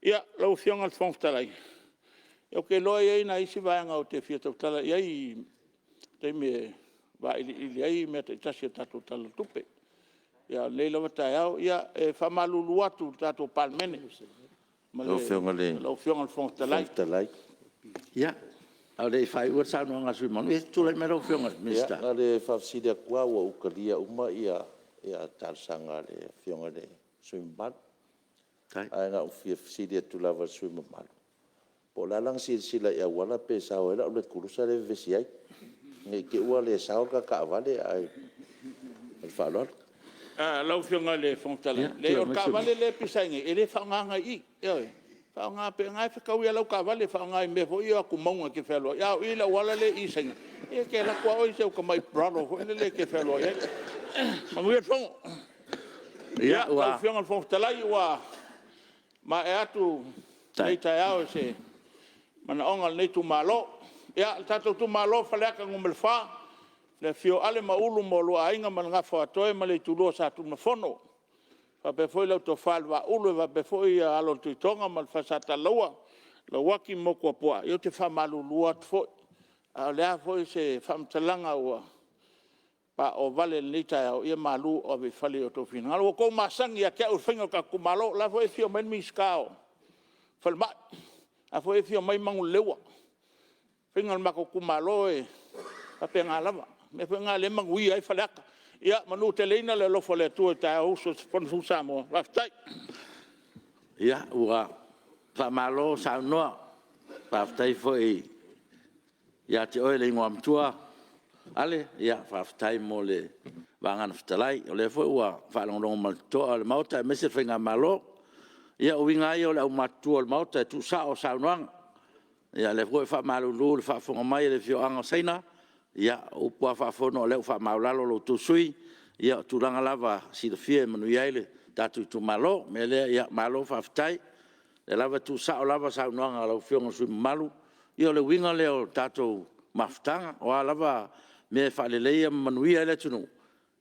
Ia, lau Afioga i le Fofoga Fetalai, ou te iloa e i ai nai isi vaega ou te fia tautala i ai i le taimi e vailiili ai mea taitasi o le tatou Tala o le Tupe. A o lenei lava taeao, ia, e faamalulu atu i le tatou Palemene lau Afioga i le Fofoga Fetalai. Ia, a o le i faaiua le saunoaga a le sui usufono mamalu, se i tulai mai lau Afioga i le Minisita. Ia, na o le faafesili atu lava, ua ou talia uma talosaga a le Afioga i le sui usufono mamalu. Ae na ona ou fia fesili atu lava i le sui usufono mamalu, Po o le a lana silasila i auala pe sao ai lau Land Cruiser lea e vevesi ai, ne i te i ua le sao le ta taavale ae… Ma le faaaloalo. Lau Afioga i le Fofoga Fetalai, leai o le taavale lea e pisa ai nei, e le faaaogaina i i, ioe. E faaaoga pea, o lena e fetaui lava lau taavale e faaaoga i mea foi ia o atu mauga e te fealuai ai, a o i i le auala lea i Saina, ia e te alu atu lava oe i si au tamai Prado foi lele e te fealuai ai. Manuia le Fono. Ia, lau Afioga i le Fofoga Fetalai, ua maea atu lenei taeao i se manaoga o lenei itumalo. Ia, le tatou itumalo o Faleata 4, i le afio o Ale ma Ulu ma oulua Aiga ma le Gafa o Aatoe ma le Itulua o Satunumafono, faapea foi lau Tofa i le Vaaulu faapea foi Alo o le Tuitoga ma le Falesatalalaua, Lauaki ma Motuopuaa, ia ou te faamalulu atu foi, a o le a foi se faamatalaga ua paovale i lenei taeao, ia malu ave i fale i outou finagalo. Ua outou masani ia te au i le faiga o le tatou itumalo. O la e foi e afio mai le Minisita o le Falemai, o la foi e afio mai Manuleleua. O le faiga o le matou itumalo e faapena lava. O le mea foi lena o lea e manuia ai Faleata. Ia manuteleina le alofa o le Atua i le taeao Fonousu a Samoa. Faafetai. Ia, ua faamalo saunoa, faafetai foi ia te oe le Igoamatua Ale, faafetai mo le vagana fetalai. O lea foi ua faalogologo ma le totoa le Maota aemaise le faigamalo. Ia o uiga lava ia o le aumatutua o le Maota e tuusao saunoaga. O lea foi e faamalulu i le faafofoga mai a le afioaga o Saina, ia o upu lava faa-Fono o lea ua faamaualalo lo outou sui usufono, ia o tulaga lava e silafia e manuia ai le tatou itumalo. O le mea lea, malo faafetai, o lea lava e tuusao lava saunoaga a lau Afioga i le sui usufono mamalu. Ia o le uiga lea o le tatou mafutaga, o a lava mea e faaleleia ma manuia ai le atunuu,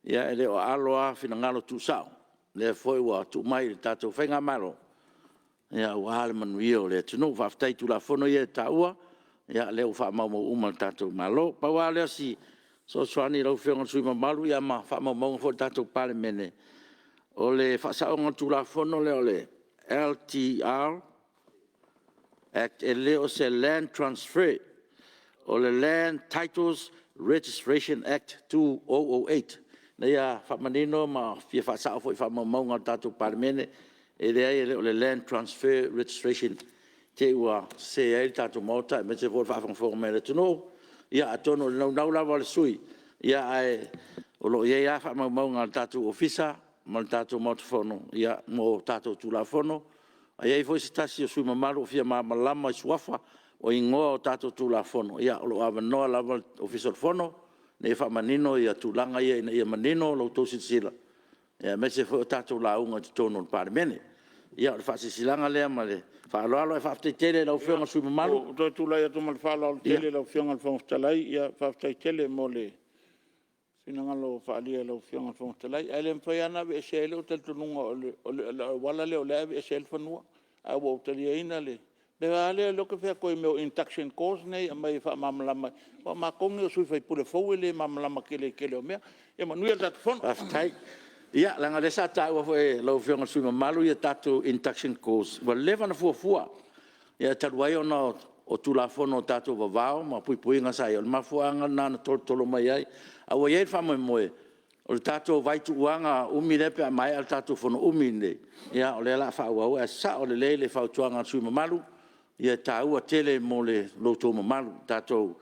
ia e le o alo lava finagalo tuusao. O lea foi ua tuu mai i le tatou faigamalo aua le manuia o le atunuu. Faafetai i Tulafono ia e taua, o lea ua faamaumau uma e le tatou Malo. Pau lava lea o si fesoasoani i lau Afioga i le sui usufono mamalu ma faamaumauga foi a le tatou Palemene, o le faasaoga o le Tulafono lea o le LTR Act, e le o se Land Transfer, o le Land Titles Registration Act 2008, ina ia faamanino ma fia faasao foi i faamaumauga a le tatou Palemene, e leai e le o le Land Transfer Registration, i te i ua sese ai le tatou Maota aemaise foi o le faafogafoga mai a le atunuu. Ia atonu o le naunau lava o le sui usufono, ae o lo o i ai lava faamaumauga a le tatou Ofisa ma le tatou Maota Fono mo tatou Tulafono. A i ai foi se tasi o sui usufono mamalu o fia malamalama i suafa o igoa o tatou Tulafono, ia o lo o avanoa lava le Ofisa o le Fono ina ia faamanino tulaga ia ina ia manino la outou silasila, aemaise foi o tatou lauga i totonu o le Palemene. Ia o le faasilasilaga lea ma le faaaloalo, ae faafetai tele i lau Afioga i le sui usufono mamalu. Ua ou toe tulai atu ma le faaaloalo tele lau Afioga i le Fofoga Fetalai. Ia faafetai tele mo le finagalo faaalia i lau Afioga i le Fofoga Fetalai. Ae le mafai lava ona aveesea ai lou talitonuga o le auala lea o lea e aveese ai le fanua. Ae ua ou taliaina le mea lava lea ou te fai atu ai i mea o induction course nei e aumai e faamalamalama ai, aua o matou nei o sui usufono fou e le malamalama tele i le tele o mea. Ia manuia le tatou Fono. Faafetai. Ia, leaga o lea sa taua foi e lau Afioga i le sui usufono mamalu tatou induction course, ua leva ona fuafua. Ae talu ai ona o Tulafono o tatou Vavao ma puipuiga sa i ai, o le mafuaaga lena na tolotolo mai ai. Ae ua i ai le faamoemoe, o le tatou vaituuaga umi lea pe a maea le tatou fono umi lenei, ia o lea o le a faaauau. Ae sao lelei le fautuaga a le sui usufono mamalu, e taua tele mo lo outou mamalu, tatou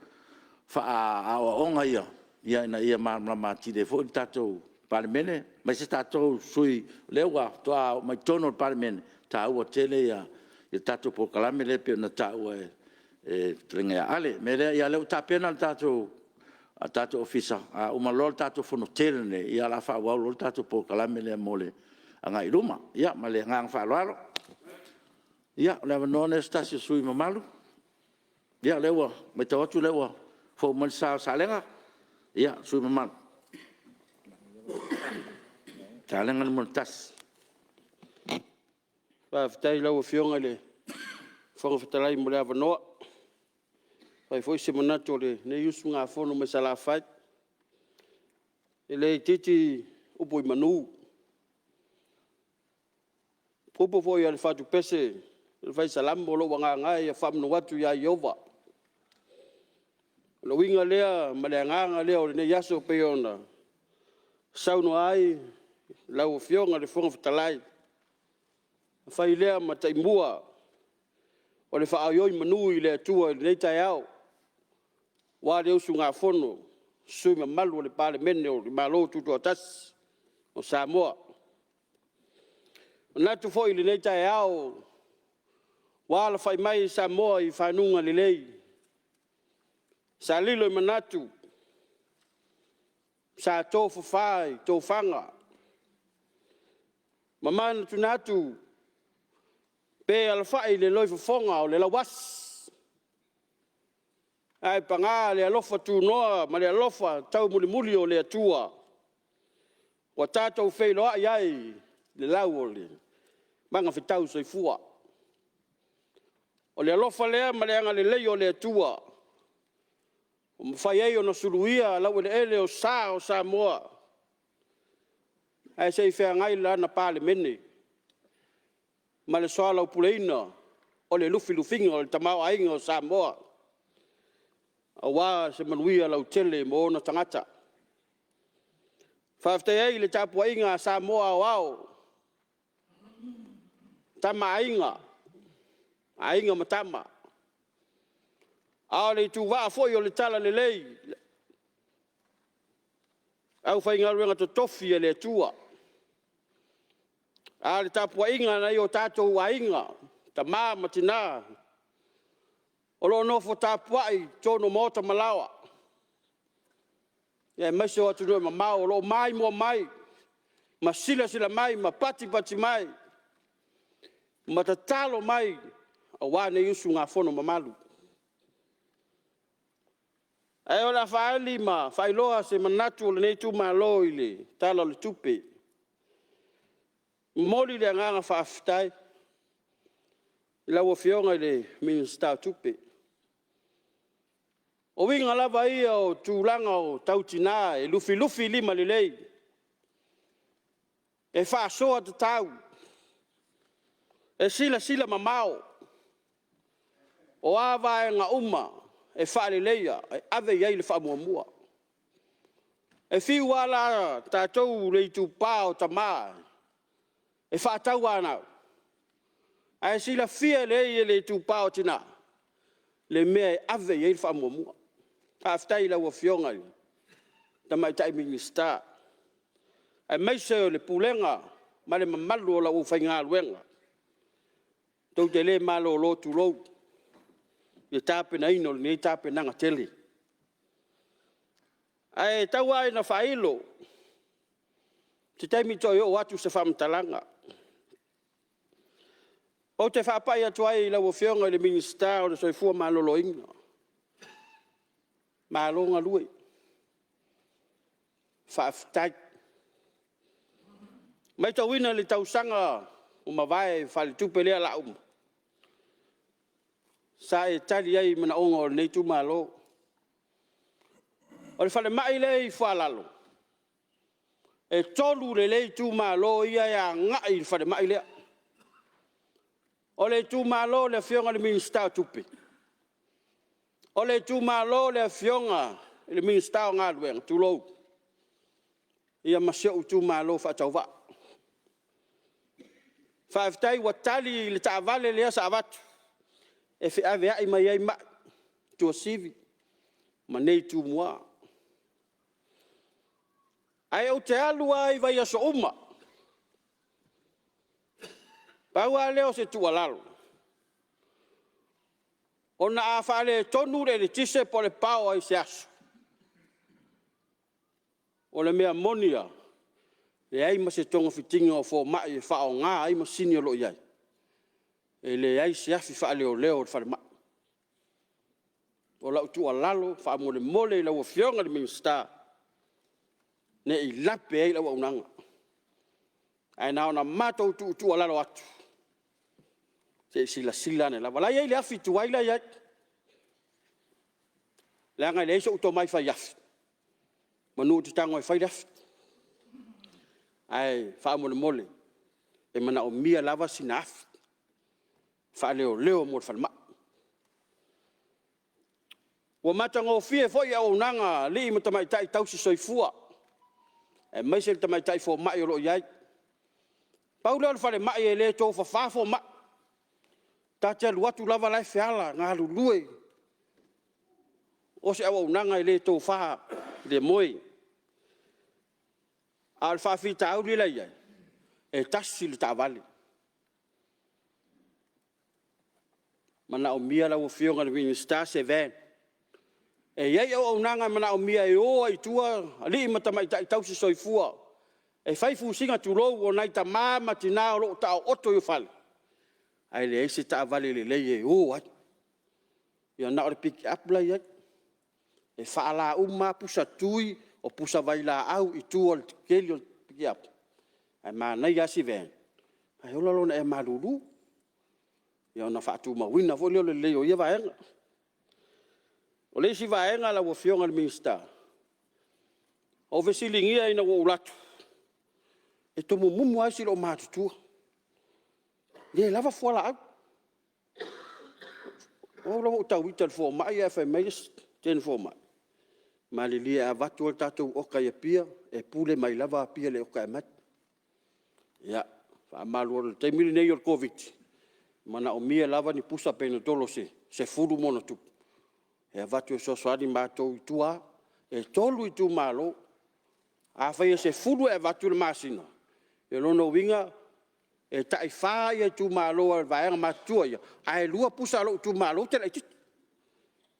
aoaoga ia ina ia malamalama atili ai foi le tatou Palemene, aemaise tatou o sui usufono o lea faatoa oo mai i totonu o le Palemene, e taua tele le tatou polokalame lea pei ona taua e le fetalaiga ia Ale. O le mea lea, o lea ua tapena le tatou Ofisa, a uma loa le tatou fono tele lenei, ia o le a faaauau loa le tatou polokalame lea mo le agai i luma. Ia ma le agaga faaaloalo. Ia, o le avanoa lenei o se tasi o sui usufono mamalu. Ia, o lea ua matau atu o lea ua fou mai le sa o Salega. Ia, le sui usufono mamalu Salega 1. Faafetai i lau Afioga i le Fofoga Fetalai mo le avanoa e fai ai foi se manatu o lenei usugafono mai Salafai. E le itiiti upu i manu, o upu foi a le fatupese o le fai Salamo, “Lou agaga e ia faamanu atu ia Ieova”. O le uiga lea ma le agaga lea o lenei aso e pei ona saunoa ai lau Afioga i le Fofoga Fetalai, e fai lea ma taimua O le faaoioimanu i le Atua i lenei taeao, aua le usugafono a sui usufono mamalu o le Palemene o le Malo Tutoatasi o Samoa. E manatu foi i lenei taeao ua alafai mai Samoa i faguga lelei, sa lilo i manatu, sa tofafa i tofaga, ma manatunatu pe alafai i le loifofoga o le lauasi, ae paga le alofa tunoa ma le alofa taumulimuli o le Atua ua tatou feiloai ai i le lau o le magafetau soifua. O le alofa lea ma le agalelei o le Atua ua mafai ai ona suluia laueleele o sa o Samoa ae se i feagai lana Palemene ma le soalaupuleina o le lufilufiga o le tamaoaiga o Samoa, aua se manuia lautele mo ona tagata. E faafetai ai i le tapuaiga a Samoa aoao, Tama a Aiga, Aiga ma Tama, a o le ituvaa foi o le talalelei, le aufaigaluega totofi a le Atua. A o le tapuaiga a nai o tatou aiga, tama ma tina o lo o nofo tapuai i totonu o maota ma laoa, aemaise o atunuu e mamao o lo o maimoa mai ma silasila mai ma patipati mai ma tatalo mai aua nei usugafono mamalu. Ae o le a faaali ma faailoa se manatu o lenei itumalo i le Tala o le Tupe. E momoli le agaga faafetai i lau Afioga i le Minisita o Tupe. O uiga lava ia o tulaga tau tina e lufilufilima lelei, e faasoa tatau, e silasila mamao, o a vaega uma e faaleleia e ave i ai le faamuamua. E fiu lava la tatou le itupa o tama e faatauanau, ae silafia lelei e le itupa o tina le mea e ave i ai le faamuamua. Faafetai i lau Afioga i le Tamaitai Minisita, aemaise o le pulega ma le mamalu o le aufaigaluega, tou te le malolo, tulou, i le tapenaina o lenei tapenaga tele. Ae tau lava ina faailo, se taimi toe oo atu se faamatalaga. Ou te faapai atu ai i lau Afioga i le Minisita o le Soifua Maloloina, malo galue, faafetai. E matauina i le tausaga ua mavae faaletupe lea o le a uma, sa e tali ai i manaoga o lenei itumalo. O le falemai lea e i Foalalo, e 3 lelei itumalo ia e agai i le falemai lea. O le itumalo o le Afioga i le Minisita o Tupe, o le itumalo o le Afioga i le Minisita o Galuega, tulou, ia ma si ou itumalo faatauvaa. Faafetai ua tali i le taavale lea sa avatu e feaveai mai ai mai i Tuasivi ma i inei i Tumua. Ae ou te alu lava i vaiaso uma. Pau lava lea o se tuualalo, ona a faaletonu le eletise po o le power i se aso, o le mea moni lava, e leai ma se togafitiga a fomai e faaaoga ai masini o lo o i ai, e leai se afi faaleoleo o le falemai. O lau tuualalo faamolemole i lau Afioga i le Minisita, ne i lape ai le auaunaga. Ae na ona matou tuutuualalo atu, se i silasila ane lava. O la e i ai le afi tuai la e i ai, leaga e leai sou tomai fai afi, semeamanu ou te tago e fai le afi. Ae faamolemole, e manaomia lava sina afi faaleoleo mo le falemai. Ua matagofie foi le auaunaga a alii ma tamaitai tausisoifua, aemaise le tamaitai fomai o lo o i ai. Pau lea o le falemai e le tofafa fomai. Ta te alu atu lava o la e feala, galulue. O se auaunaga e le tofa i le moe. A o le faafitauli la e i ai, e tasi le taavale. E manaomia lau Afioga i le Minisita se van. E i ai auaunaga e manaomia e o ai i tua alii ma tamaitai tausisoifua e fai fusina tulou, o nai tama ma tina o lo o taooto i fale, ae leai se taavale lelei e o ai. Ia na o le pick up la e i ai. E faala uma lava pusa tui, o pusa vailaau i tua o le keli o le piki apu, ae manaia lava si van ae ola lona ea malulu, ia ona faatumauina foi lea o le lelei o ia vaega. O le isi vaega lau Afioga i le Minisita, na ou fesiligia ina ua ou alu atu, e tomumumu lava isi loomatutua, le lava fualaau. O au la ua ou tau ita i le fomai, ae fai mai le isi teine fomai, malilie a avatu lava le tatou oka i Apia, e pule mai lava Apia i le oka e aumai. Ia faamalulu atu i le taimi lenei o le Koviti, e manaomia lava ni pusa penetolo se 10+ e avatu e fesoasoani matou i tua. E 3 itumalo, afai e 10 e avatu i le masina, o lona uiga e tai 4 itumalo o le vaega matutua ia, ae 2 pusa a lou itumalo ou te laitiiti.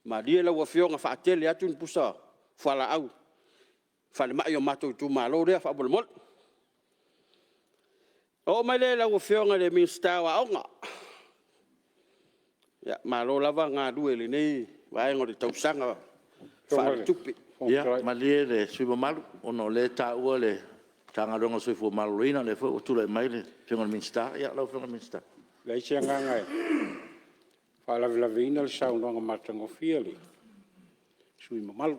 Malie lau Afioga faatele atu ni pusa fualaau i falemai o matou itumalo lea faamolemole. Ona oo mai lea i lau Afioga i le Minisita o Aoga, ia malo lava galue i lenei vaega o le tausaga faaletupe. Ia malie le sui usufono mamalu, ona o lea e taua le Matagaluega o le Soifua Maloloina, o lea foi ua tulai mai le Afioga i le Minisita. Lau Afioga i le Minisita. E leai se agaga e faalavelaveina le saunoaga matagofie a le sui usufono mamalu.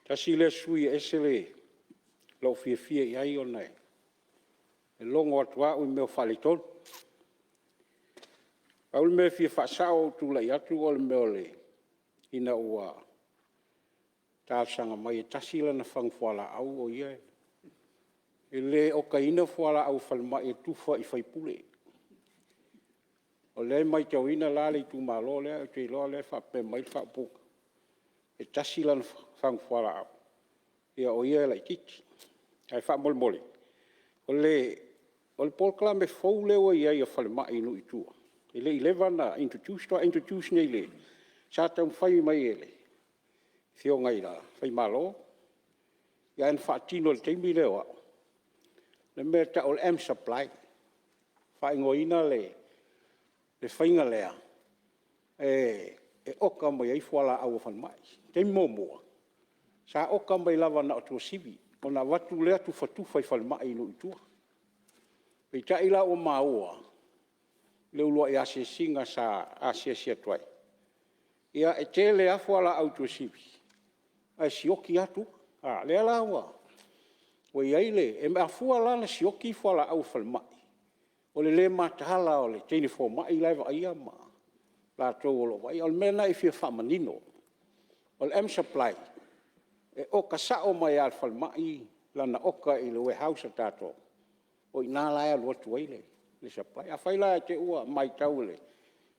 Tasi lea sui usufono e ese lou fiafia i ai ona e logo atu lava au i mea o faaletonu. Pau le mea e fia faasao ua ou tulai atu o le mea ina ua talosaga mai e tasi lana fagu fualaau o ia e… E le okaina fualaau a falemai e tufa i sui usufono. O lea e matauina la le itumalo lea, ou te iloa o lea e faapea mai le faaupuga, e tasi lana fagu fualaau, ia o ia e laitiiti. Ae faamolemole, o le polokalame fou lea ua i ai a falemai i nuu i tua, e le i leva ona introduce, faatoa introduce nei sa taumafai mai e le Afioga ia Faimalo, ae na faatino i le taimi lea o au, le mea e tau o le M-Supply. E faaigoaina le faiga lea, e oka mai ai fualaau a falemai. O le taimi muamua, sa oka mai lava na o Tuasivi ona avatu lea tufatufa i falemai i nuu i tua. Peitai la ua maua i le uluai asiasiga sa asiasi atu ai, ia e tele lava fualaau i Tuasivi, ae sioki lava tua. O lea la ua i ai le… E mafua la ona sioki fualaau a falemai, o le le mataala o le teine fomai la e vaaia ma latou o lo o vaaia. O le mea lena e fia faamanino, o le M-Supply, e oka sao mai lava e le falemai lana oka i le warehouse a tatou, o i ina la e alu atu ai le supply. Afai la i te i ua matau e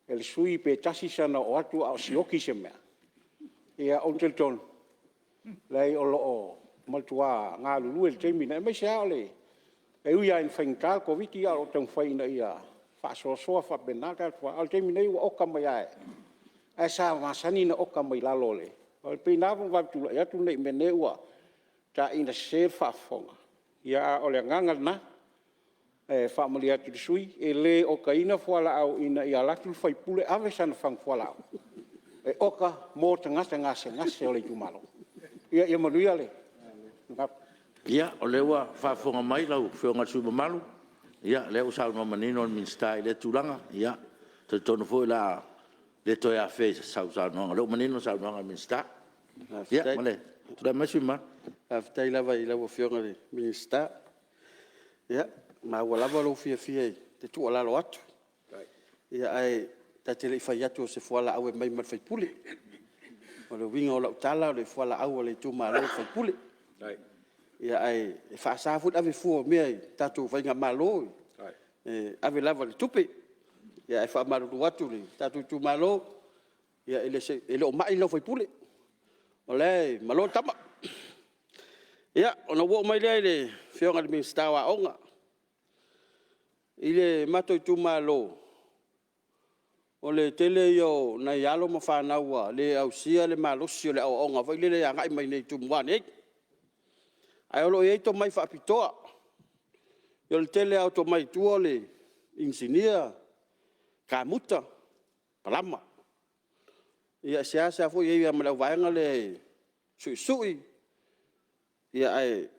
le sui usufono pe tasi sana oo atu a o sioki se mea, ia ou te talitonu, leai o lo o matua galulue i le taimi lenei, aemaise lava o le… e ui lava ina faigata le Koviti-19 ae o lo o taumafai ina ia faasoasoa faapena a tatou fualaau. A o le taimi nei ua oka mai lava, ae sa masani ona oka mai lalo o le… E pei o lena ua vave tulai atu ne i meaane ua taina sese le faafofoga, a o le agaga lena. E faamalie atu i le sui usufono, e le okaina fualaau ina ia alu atu le sui usufono ave sana fagu fualaau, e oka mo tagata gasegase o le itumalo. Ia manuia le tatou. Ia, o lea ua faafofoga mai lau Afioga i le sui usufono mamalu, o lea ua saunoa manino le Minisita i lea tulaga. E talitonu foi o le a le toe afea i sau saunoaga, o lea ua manino le saunoaga a le Minisita. Ia tulai mai le sui usufono mamalu. Faafetai lava i lau Afioga i le Minisita, ua maua lava lou fiafia e tuualalo atu, ae ta te le i fai atu o se fualaau e aumai mo le sui usufono. O le uiga o lau tala o le fualaau a le itumalo i le sui usufono. Ae faasa foi le ave fua o mea i le tatou faigamalo, e ave lava i le tupe. Ae faamalulu atu i le tatou itumalo, e le o mai lau sui usufono, o la e malo le tama. Ia, ona ou oo mai lea i le Afioga i le Minisita o Aoga. I le matou itumalo, o le tele ia o nai alo ma fanau ua le ausia le malosi o le aoaoga foi lele e agai mai i Tumua nei, ae o lo o i ai tomai faapitoa. O le tele lava o tomai i tua o le inisinia, kamuta, palama. Ia e seasea foi i ai ma le auvaega lea e suisui, ae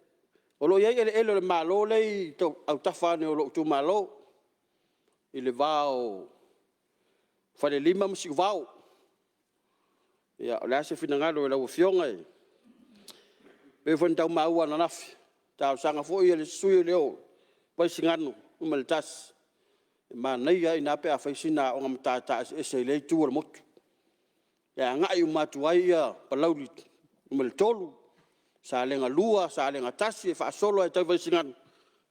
o lo o i ai eleele o le Malo lea e i autafa ane o lou itumalo i le va o Falelima ma Siuvao. Ia, o le a se finagalo o lau Afioga, e pei foi ona tau maua ananafi i le talosaga foi a le isi sui usufono lea o Vaisigano 1, e manaia lava ina pe a fai sina aoga matata eseese i lea itu o le motu, e agai uma atu ai Palauli 3, Salega 2, Salega 1 e faasolo atu lava e tau i Vaisigano,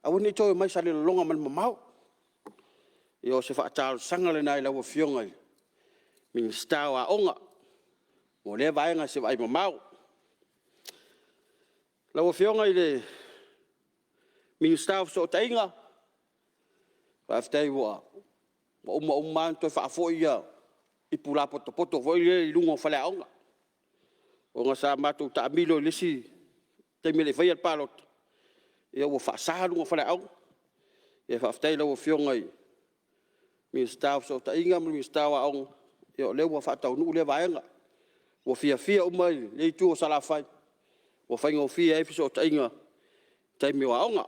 aua ne i toe omai i Salelologa ma le mamao. Ia o se faatalosaga lena i lau Afioga i le Minisita o Aoga mo lea vaega i se vaaimamao. Lau Afioga i le Minisita o Fesootaiga, faafetai ua uma uma lava ona toe faafoi ipu lapotopoto foi ia e i luga o faleaoga, ona sa matou taamilo i le isi taimi e le i faia le palota, ia ua faasa luga o faleaoga. Faafetai i lau Afioga i le Minisita o Fesootaiga ma le Minisita o Aoga, o lea ua faataunuu lea vaega. Ua fiafia uma lea itu o Salafai ua faigofie ai fesootaiga i taimi o aoga.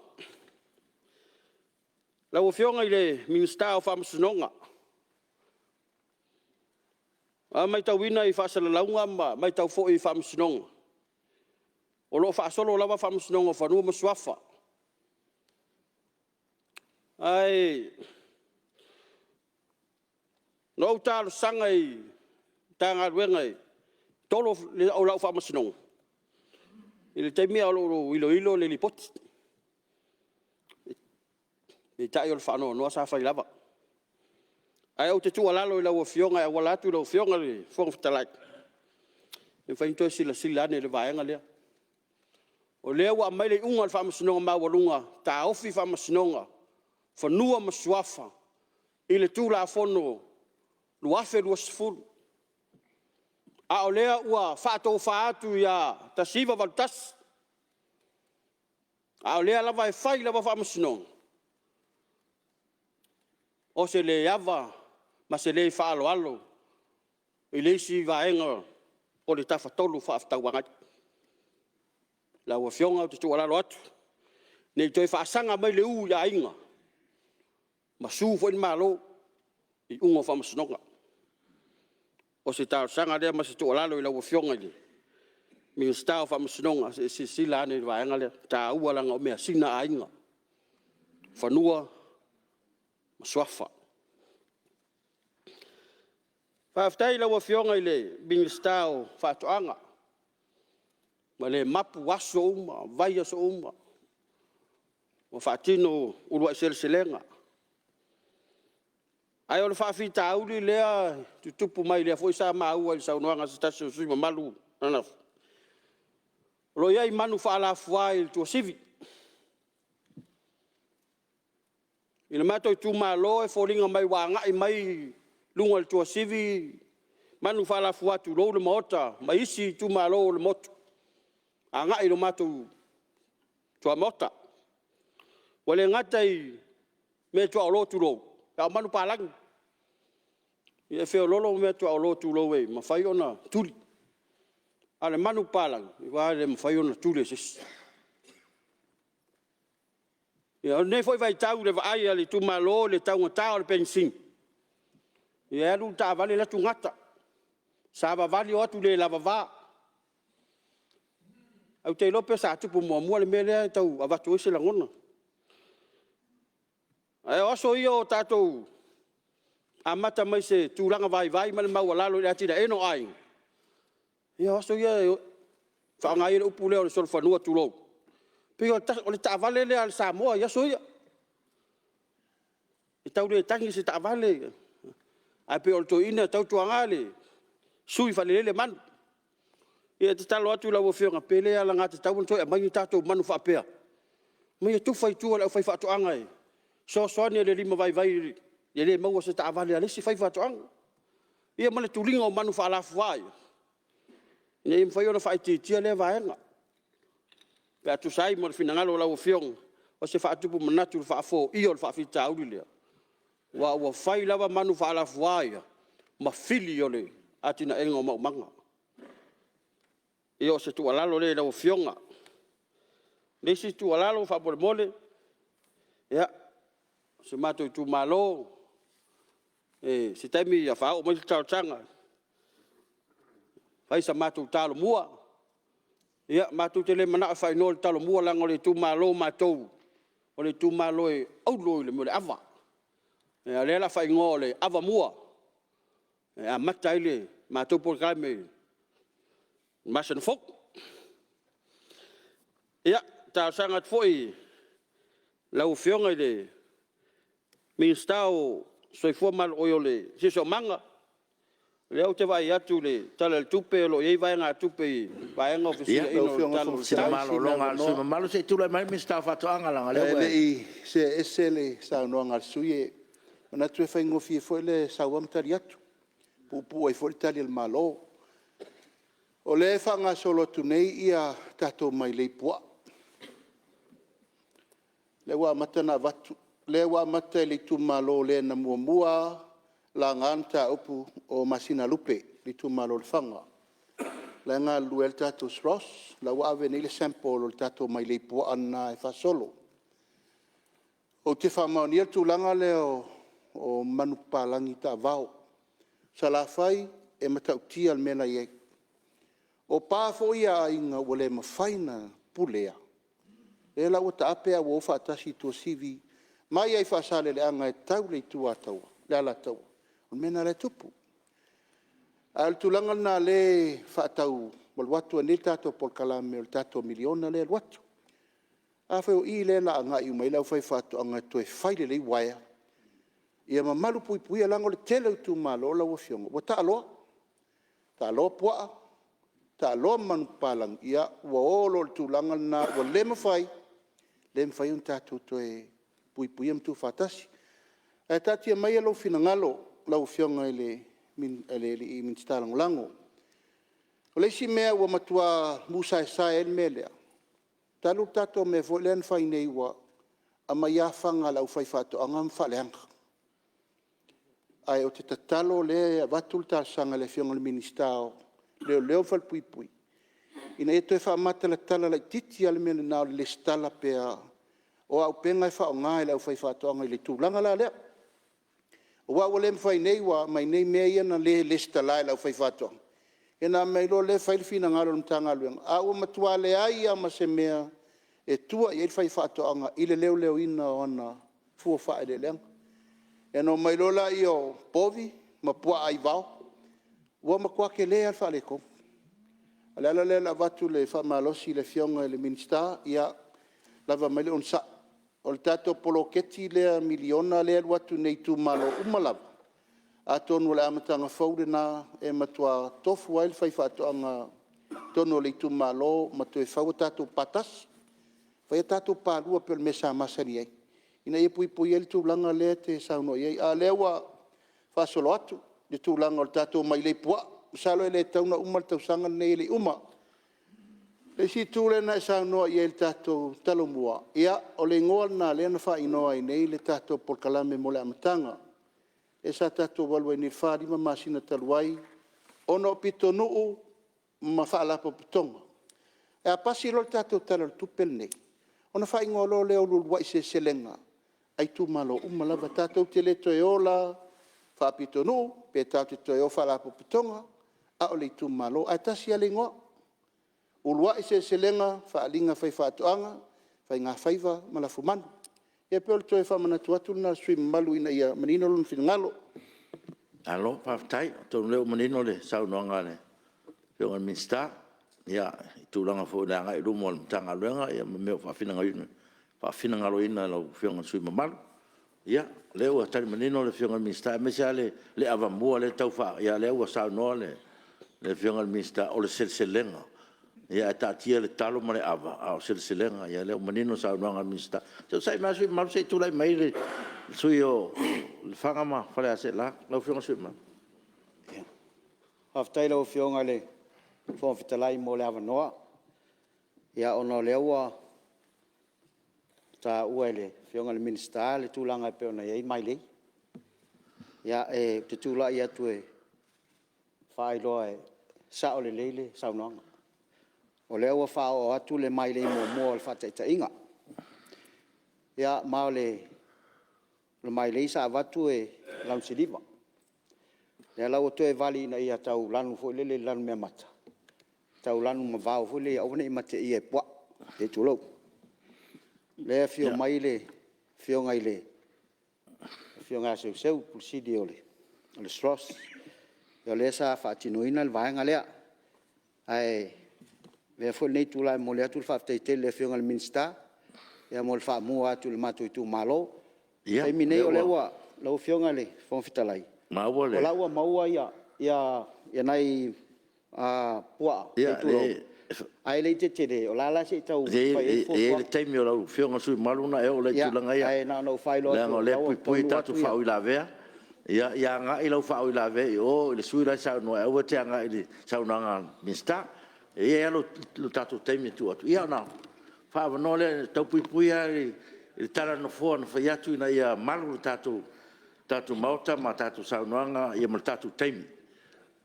Lau Afioga i le Minisita o Faamasinoga, a matauina i faasalalauga ma matau foi i faamasinoga, o lo o faasolo lava Faamasinoga o Fanua ma Suafa. Ae na ou talosaga i le Matagaluega e tolo lau faamasinoga i le taimi a o lo o iloilo le Lipoti. Peitai o le faanoanoa sa fai lava. Ae ou te tuualalo i lau Afioga e auala atu i lau Afioga i le Fofoga Fetalai, pe mafai ona toe silasila ane i le vaega lea. O lea ua aumai le iuga a le Faamasinoga Maualuga, taofi Faamasinoga o Fanua ma Suafa i le Tulafono 2020, a o lea ua faatofa atu ia 1981, a o lea lava e fai lava faamasinoga, o se le ava ma se le faaaloalo i le isi vaega o le Tafatolu Fefaatauagai. Lau Afioga ou te tuualalo atu, ne i toe faasaga mai le ū i aiga, ma sue foi le Malo i iuga o faamasinoga. O se talosaga lea ma se tuualalo i lau Afioga i le Minisita o Faamasinoga, se i silasila ane i le vaega lea, e taua leaga o measina a aiga, o fanua ma suafa. Faafetai i lau Afioga i le Minisita o Faatoaga, ua le mapu aso uma, vaiaso uma ua faatino uluai seleselega. Ae o le faafitauli lea e tutupu mai lea foi sa maua i le saunoaga a se tasi o sui usufono mamalu ananafi, o lo o i ai manu faalafua i le tuasivi. I le matou itumalo e foliga mai ua agai mai luga o le tuasivi manu faalafua tulou le Maota, ma isi itumalo o le motu, agai i lo matou tuamaota. Ua le gata i meaituaolo tulou, a o manupapalagi. E feoloolo meatuaolo tulou e mafai ona tuli, a o le manupapalagi, e matua le mafai ona tuli e se isi. Ia o lenei foi vaitau i le vaai a le itumalo i le taugata o le penisini, ia e alu le taavale alu atu gata, savavali o atu le lavava. Ae ou te iloa pe sa tupu muamua le mea lea e tau avatu ai se lagona. Ae o aso ia o tatou amata mai se tulaga vaivai ma le maualalo i le atinaeina o aiga, ia o aso ia e faaaoga ia le upu lea o le solofanua tulou, pei o le taavale lea a le Samoa i aso ia. E tau le tagi i se taavale. Ae pei o le toeaina, tautuana le sui faalelei le manu. Ia e tatalo atu i lau Afioga, pe le alagatatau ona toe aumai ni tatou manu faapea, omai e tufa i tua i le aufaifaatoaga e fesoasoani i le limavaivai i le le maua o se taavale a le isi faifaatoaga. Ia ma le tuliga o manu faalafua ia, ina ia mafai ona faaitiitia lea vaega, pe a tusa ai ma le finagalo o lau Afioga, o se faatupu manatu i le faafoia o le faafitauli lea, aua ua fai lava manu faalafua ia ma fili o le atinaeina o maumaga. Ia o se tuualalo lea i lau Afioga. O le isi tuualalo faamolemole, ia, si o matou itumalo, se taimi faaoo mai le talosaga e fai sa matou Talomua. Ia, matou te le manao e faaigoa o le Talomua leaga o le itumalo o matou, o le itumalo e auro i le mea o le ava. A o lea o le a faaigoa o le Avamua e amata ai le matou polokalame i le masina fou. Ia, e talosaga atu foi i lau Afioga i le Minisita o le Siosiomaga, o lea ou te vaai atu i le Tala o le Tupe o lo o i ai vaegatupe i le vaega o fesuiaiga o le tau o le... Ia, sina malologa a le sui usufono mamalu, se i tulai mai le Minisita o Faatoaga leaga o lea ua e... Ae le i see ese le saunoaga a le sui usufono, e manatu e faigofie foi le sau lava ma tali atu, e puupuu ai foi le tali a le Malo. O lea e faagasolo atu nei tatou mailei puaa, lea ua amata ona avatu, lea ua amata i le itumalo o le na muamua lava laga le mataupu o Masinalupe, le itumalo o Lefaga. O la e galulue ai le tatou SROS, o la e ua ave nei le sample o le tatou mailei puaa lena e faasolo. Ou te faamaonia le tulaga lea o manupapalagi taavao. O Salafai, e matautia le mea la e i ai. O pa foi ia a aiga ua le mafai ona pulea, lea la ua taape ae ua o faatasi i Tuasivi mai lava i Faasaleleaga e tau i le Alataua, o le mea lena o la e tupu. A o le tulaga lena o lea e faatau alu atu ai nei le tatou polokalame o le tatou $1miliona lea e alu atu. A foi o i lea o le a agai uma i ai le aufaifaatoaga e toe fai lelei uaea, ia ma malupuipuia, leaga o le tele o itumalo lau Afioga, ua taaloa, taaloa puaa, taaloa ma manupapalagi, ia ua o loa i le tulaga lena ua le mafai, le mafai ona tatou toe puipuia ma tuufaatasi. Ae taatia maia lou finagalo lau Afioga i le Minisita Lagolago. O le isi mea ua matua musa saesa ai le mea lea, talu le tatou mea foi lea na fai nei ua aumai lava fana a le aufaifaatoaga ma faaleaga. Ae ou te tatalo o lea e avatu le talosaga i le Afioga i le Minisita o Leoleo ma Falepuipui, ina ia toe faamatalatala laitiiti lava le mea lena o le resitala pea o auupega e faaaoga e le aufaifaatoaga i le tulaga la lea. Aua ua le mafai nei, ua aumai nei mea ia na le resitala e le aufaifaatoaga, ia ona aumai loa lea fai le finagalo o le Matagaluega, ae ua matua leai lava ma se mea e tua i ai le faifaatoaga i le leoleoina o ana fua o faaeleeleaga. Ia ona omai loa lea o povi ma puaa aivao, ua matua tele lava le faaletonu. O le ala lea o le avatu o le faamalosi i le Afioga i le Minisita, ia lava mai le onosai. O le tatou poloketi lea miliona lea e alu atu nei i itumalo uma lava, atonu o le amataga fou lena e matua tofu ai le faifaatoaga i totonu o le itumalo ma toe fau a tatou pa tasi, fai a tatou pa lua pei o le mea sa masani ai, ina ia puipuia ai le tulaga lea e te saunoa i ai. A o lea ua faasolo atu le tulaga o le tatou mailei puaa. Masalo e le tatau ona uma le tausaga lenei e le i uma. O le isi itu lea na e saunoa i ai i le tatou Talomua, ia o le igoa lena o lea na faaigoa ai nei le tatou polokalame mo le amataga, lea sa tatou alu ai nei i le 4, 5 masina talu ai, ona o pitonuu ma faalapotopotoga. A pasi loa le tatou Tala o le Tupe lenei, ona faaigoa loa lea o le uluai seleselega a itumalo uma lava. Tatou te le toe o la faapitonuu pe tatou te toe o i faalapotopotoga, a o le itumalo, ae tasi lava le igoa, Uluai Seleselega o Faaaliga Faifaatoaga, Faigafaiva ma Lafumanu. Ia pei o le toe faamanatu atu lena i le sui usufono mamalu ina ia manino lona finagalo. Malo faafetai. Atonu o lea ua manino le saunoaga a le Afioga i le Minisita i le tulaga foi o le agai i luma o le Matagaluega ma mea ua faafinagaloina e lau Afioga i le sui usufono mamalu. Ia, o lea ua tali manino le Afioga i le Minisita, aemaise lava le Avamua lea e tau faa… ia o lea ua saunoa le Afioga i le Minisita, o le seleselega. Ae taatia le talo ma le ava, a o le seleselega, ia o lea ua manino le saunoaga a le Minisita. Se i onosai mai lava le sui usufono mamalu se i tulai mai le sui usufono mo Lefaga ma Faleaseela. Lau Afioga i le sui usufono mamalu. Faafetai i lau Afioga i le Fofoga Fetalai mo le avanoa. Ia ona o lea ua taua e le Afioga i le Minisita le tulaga e pei ona i ai mailei. Ou te tulai atu e faailoa e sao lelei le saunoaga, o lea ua faaoo atu le mailei muamua o le faataitaiga. Ia ma o le mailei sa avatu e lanu siliva, o lea la ua toe vali ina ia tau lanu foi lele i le lanumeamata, tau lanu ma vao foi lele ia aua ne i mateia e puaa, se i tulou. O lea e afio mai le Afioga ia Seuseu le Ofisa Sili o le SROS, o lea sa faatinoina le vaega lea. Ae avea foi lenei itula e momoli atu le faafetai tele i le Afioga i le Minisita mo le faamua atu i le matou itumalo. O le taimi nei lau Afioga i le Fofoga Fetalai, o la e ua maua nai puaa se i tulou, ae le i tetele, o la e la se i tau fai i ai le fuafuaga. E i ai le taimi o lau Afioga i le sui usufono mamalu ona e oo lea i tulaga ia. Leaga o lea e puipui tatou faauilavea. Ia agai lau faauilavea i o i le sui usufono la e saunoa, ae aua e te agai i le saunoaga a le Minisita. E i ai lava lo tatou taimi e tuu atu, ona faaavanoa lea, e tau puipui lava i le tala a le Nofoa na fai atu ina ia malu le tatou Maota ma tatou saunoaga ma le tatou taimi.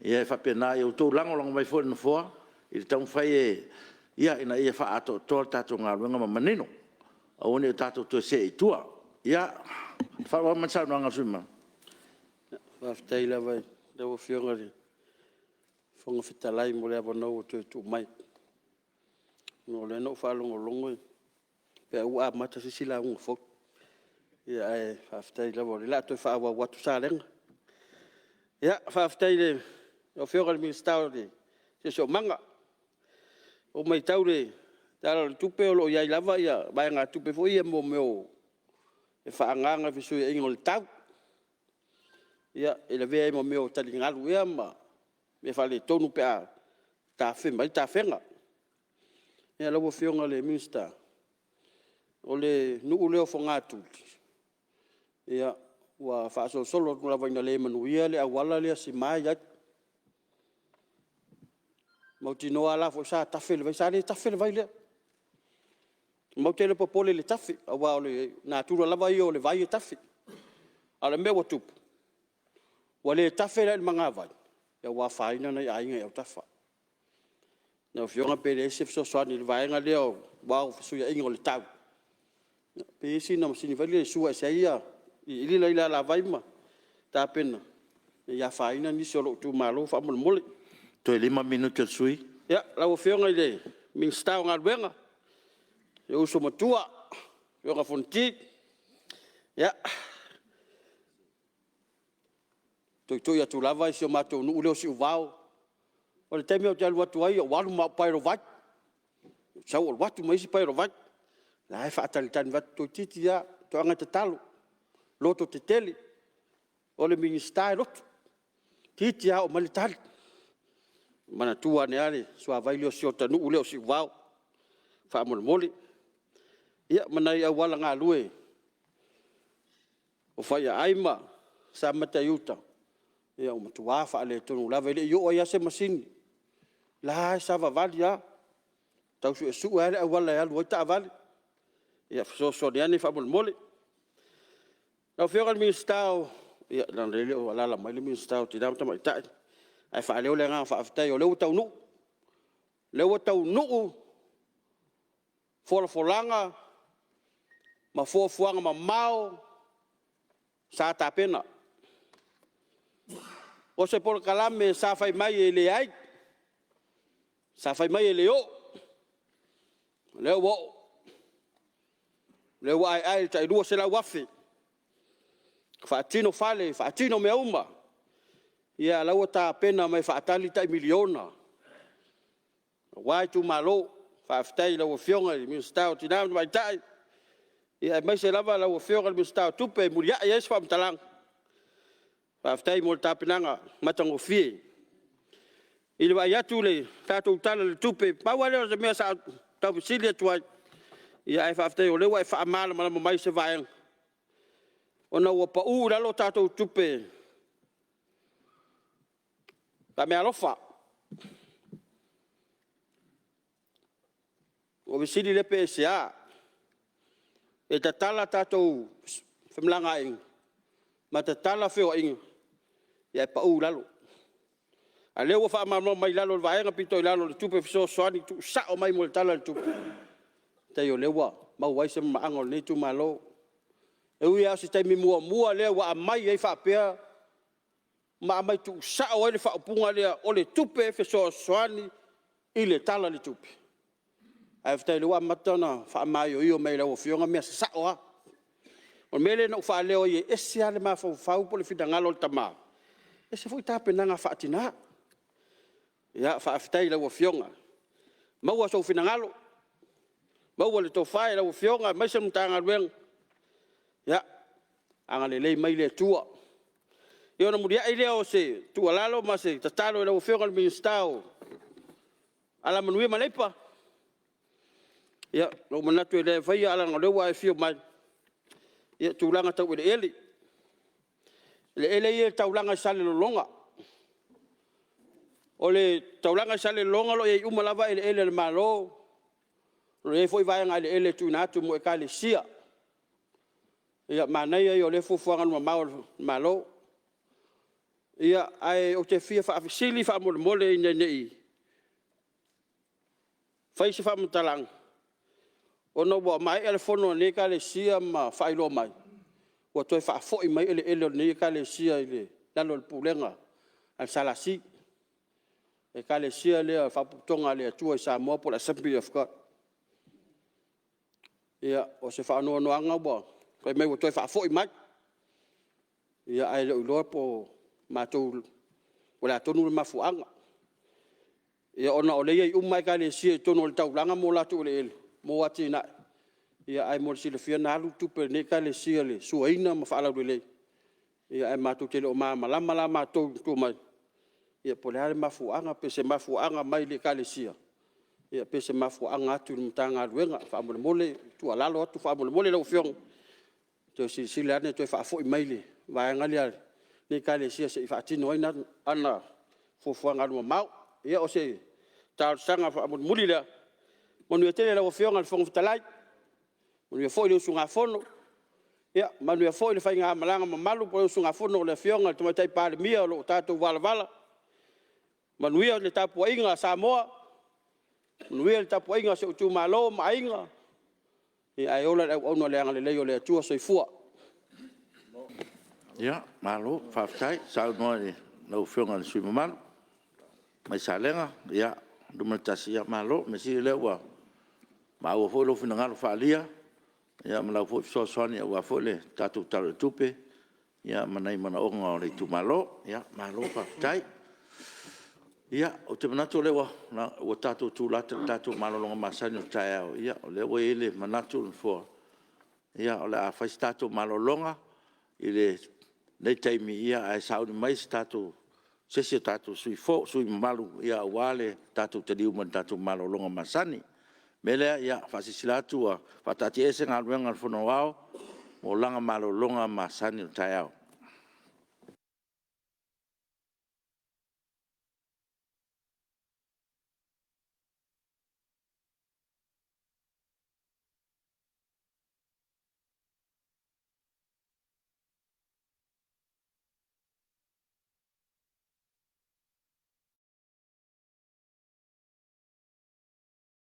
Ia e faapena, ia outou lagolago mai foi i le Nofoa i le taumafai ina ia faaatoatoa le tatou galuega ma manino, aua ne i o tatou toe see i tua. Ia, faaauau mai le saunoaga a le sui usufono mamalu. Faafetai lava i lau Afioga i le Fofoga Fetalai mo le avanoa ua toe tuu mai. Ona o lea na ou faalogologo pei lava ua amata se isi lauga fou. Ae faafetai lava o lea o le a toe faaauau atu Salega. Faafetai i lau Afioga i le Minisita o le Siosiomaga. Ua ou matau i le Tala o le Tupe o lo o i ai lava vaegatupe foi ia mo mea e faaagaaga i fesuiaiga o le tau, e lavea ai ma mea o taligalu ea ma mea faaletonu pe a tafe mai tafega. Ia lau Afioga i le Minisita, o le nuu lea o Fogatuli, ua faasolosolo atu lava ina le manuia le auala sima lea e i ai. Mautinoa o la foi sa tafe le vai, sa le tafe le vai lea. Matou te le o popole i le tafe, aua o le natura lava ia o le vai e tafe. A o le mea ua tupu, ua le tafe la i le magavai, ua afaina nai aiga i autafa. Lau Afioga pe leai se fesoasoani i le vaega lea aua o fesuiaiga o le tau, pe i ai sina masini foi lea e sua ese ai iliili la e i le alavai ma tapena, ne i afaina nisi o lou itumalo faamolemole. Toe 5 minute o le sui usufono. Ia, lau Afioga i le Minisita o Galuega, si ou uso matua lau Afioga Fonoti, ia, e tuitui atu lava si o matou nuu lea o Siuvao. O le taimi ou te alu atu ai, ou alu ma au paelo vai, ou sau alu atu ma isi paelo vai. O la e faatalitali mai, ou fai atu, toeitiiti lava toaga e tatalo, lototetele, o le Minisita e lotu, toeitiiti lava oo mai le tali. Manatua ane lava le suavai lea o si ota nuu lea o Siuvao faamolemole. Ia ma nai auala galue o Faiaai ma Samataiuta, ua matua faaletonu lava, e le i oo lava i ai se masini, o la e savavali lava, tau suesue lava le auala e alu ai taavale. Ia fesoasoani ane faamolemole. Lau Afioga i le Minisita o… ia leaga o lea e le o alaala mai le Minisita o Tina ma Tamaitai, ae faaleo le agaga faafetai o lea ua taunuu, o lea ua taunuu folafolaga ma fuafuaga mamao sa tapena. O se polokalame sa fai mai e leai, sa fai mai e le oo, o lea ua oo, o lea ua aeae i le tai $200,000, faatino fale, faatino mea uma. Ia o la ua tapena mai e faatali le tai $1 miliona aua itumalo. Faafetai i lau Afioga i le Minisita o Tina ma Tamaitai, Aemaise lava lau Afioga i le Minisita o Tupe e muliai i ai se faamatalaga, faafetai mo le tapenaga matagofie. I le vaai atu i le tatou Tala o le Tupe, pau lava lea o le mea sa ou tau fesili atu ai, ae faafetai o lea ua e faamalamalama mai se vaega, ona ua pau i lalo a tatou tupe faameaalofa. Ona ou fesili lea pe aisea? E tatala tatou femalagaaiga ma tatala feoaiga, ae pau i lalo. A o lea ua faamalamalama mai i lalo o le vaega pito i lalo o le tupe fesoasoani tuusao mai mo le Tala o le Tupe, faafetai o lea ua maua ai se malamalamaaga o lenei itumalo. E ui lava o se taimi muamua lea ua aumai ai faapea ma aumai tuusao ai le faaupuga lea o le tupe fesoasoani i le Tala o le Tupe, ae faafetai o lea ua amata ona faamaioio mai e lau Afioga mea sasao lava. O le mea lea na ou faaleo ai e ese lava le mafaufau po o le finagalo o le tama, ese foi tapenaga faa-tina. Ia faafetai i lau Afioga, maua sou finagalo, maua le tofa i lau Afioga aemaise le Matagaluega, ia agalelei mai le Atua. Ia ona muliai lea o se tuualalo ma se tatalo i lau Afioga i le Minisita o Alamanuia ma Leipa, ia, na ou manatu e le faia, ae leaga o lea ua e afio mai, i tulaga tau eleele. O eleele ia i le taulaga i Salelologa. O le taulaga i Salelologa o lo o i ai uma lava eleele a le Malo, o lo o i ai foi vaega eleele e tuuina atu mo Ekalesia. Ia manaia ia o lea fuafuaga alualumamao a le Malo. Ae ou te fia faafesili faamolemole ina ne i fai se faamatalaga, ona ua maea le fono a lenei Ekalesia ma faailoa mai, ua toe faafoi mai eleele o lenei Ekalesia i lalo o le Pulega a le SLC, le Ekalesia lea Faapotopotoga a le Atua i Samoa po o le Assembly of God. Ia, o se faanoanoaga ua fai mai ua toe faafoi mai, ae le o iloa po o le a tonu le mafuaaga. Ia ona o lea e i ai uma lava Ekalesia i totonu o le taulaga ma o latou eleele mo atinae, ae mo le silafia na alu tupe a lenei Ekalesia i le suaina ma faalaulelei, ae matou te le o malamalama la matou i tua mai po o le a le mafuaaga, pe o se mafuaaga mai le Ekalesia po o se mafuaaga atu i le Matagaluega. Faamolemole, o le tuualalo atu faamolemole lau Afioga, toe silasila ane toe faafoi mai le vaega lea a lenei Ekalesia se i faatino ai ana fuafuaga alualumamao. Ia o se talosaga faamulimuli lea. Manuia tele lau Afioga i le Fofoga Fetalai, manuia foi le usugafono, manuia foi le faigamalaga mamalu po o le usugafono a le Afioga i le Tamaitai Palemia o lo o tatou valavala, manuia le tapuaiga a Samoa, manuia le tapuaiga a si ou itumalo ma aiga, ae ola le auauna i le agalelei o le Atua. Soifua. Malo faafetai saunoa i lau Afioga i le sui usufono mamalu mai Salega 1. Malo, o le mea sili o lea ua maua foi lou finagalo faaalia ma lau foi fesoasoani aua foi le tatou Tala o le Tupe ma nai manaoga o le itumalo. Malo faafetai. Ia, ou te manatu o lea ua tatou tulata i le tatou malologa masani o le taeao, o lea ua i ai le manatu o le Nofoa, ia o le a fai se tatou malologa i lenei taimi, ae sauni mai se tasi o tatou sui usufono mamalu aua le tatou taliu mai i le tatou malologa masani. O le mea lea, e faasilasila atu ua faataatiaese Galuega a le Fono Aoao mo lana malologa masani o le taeao.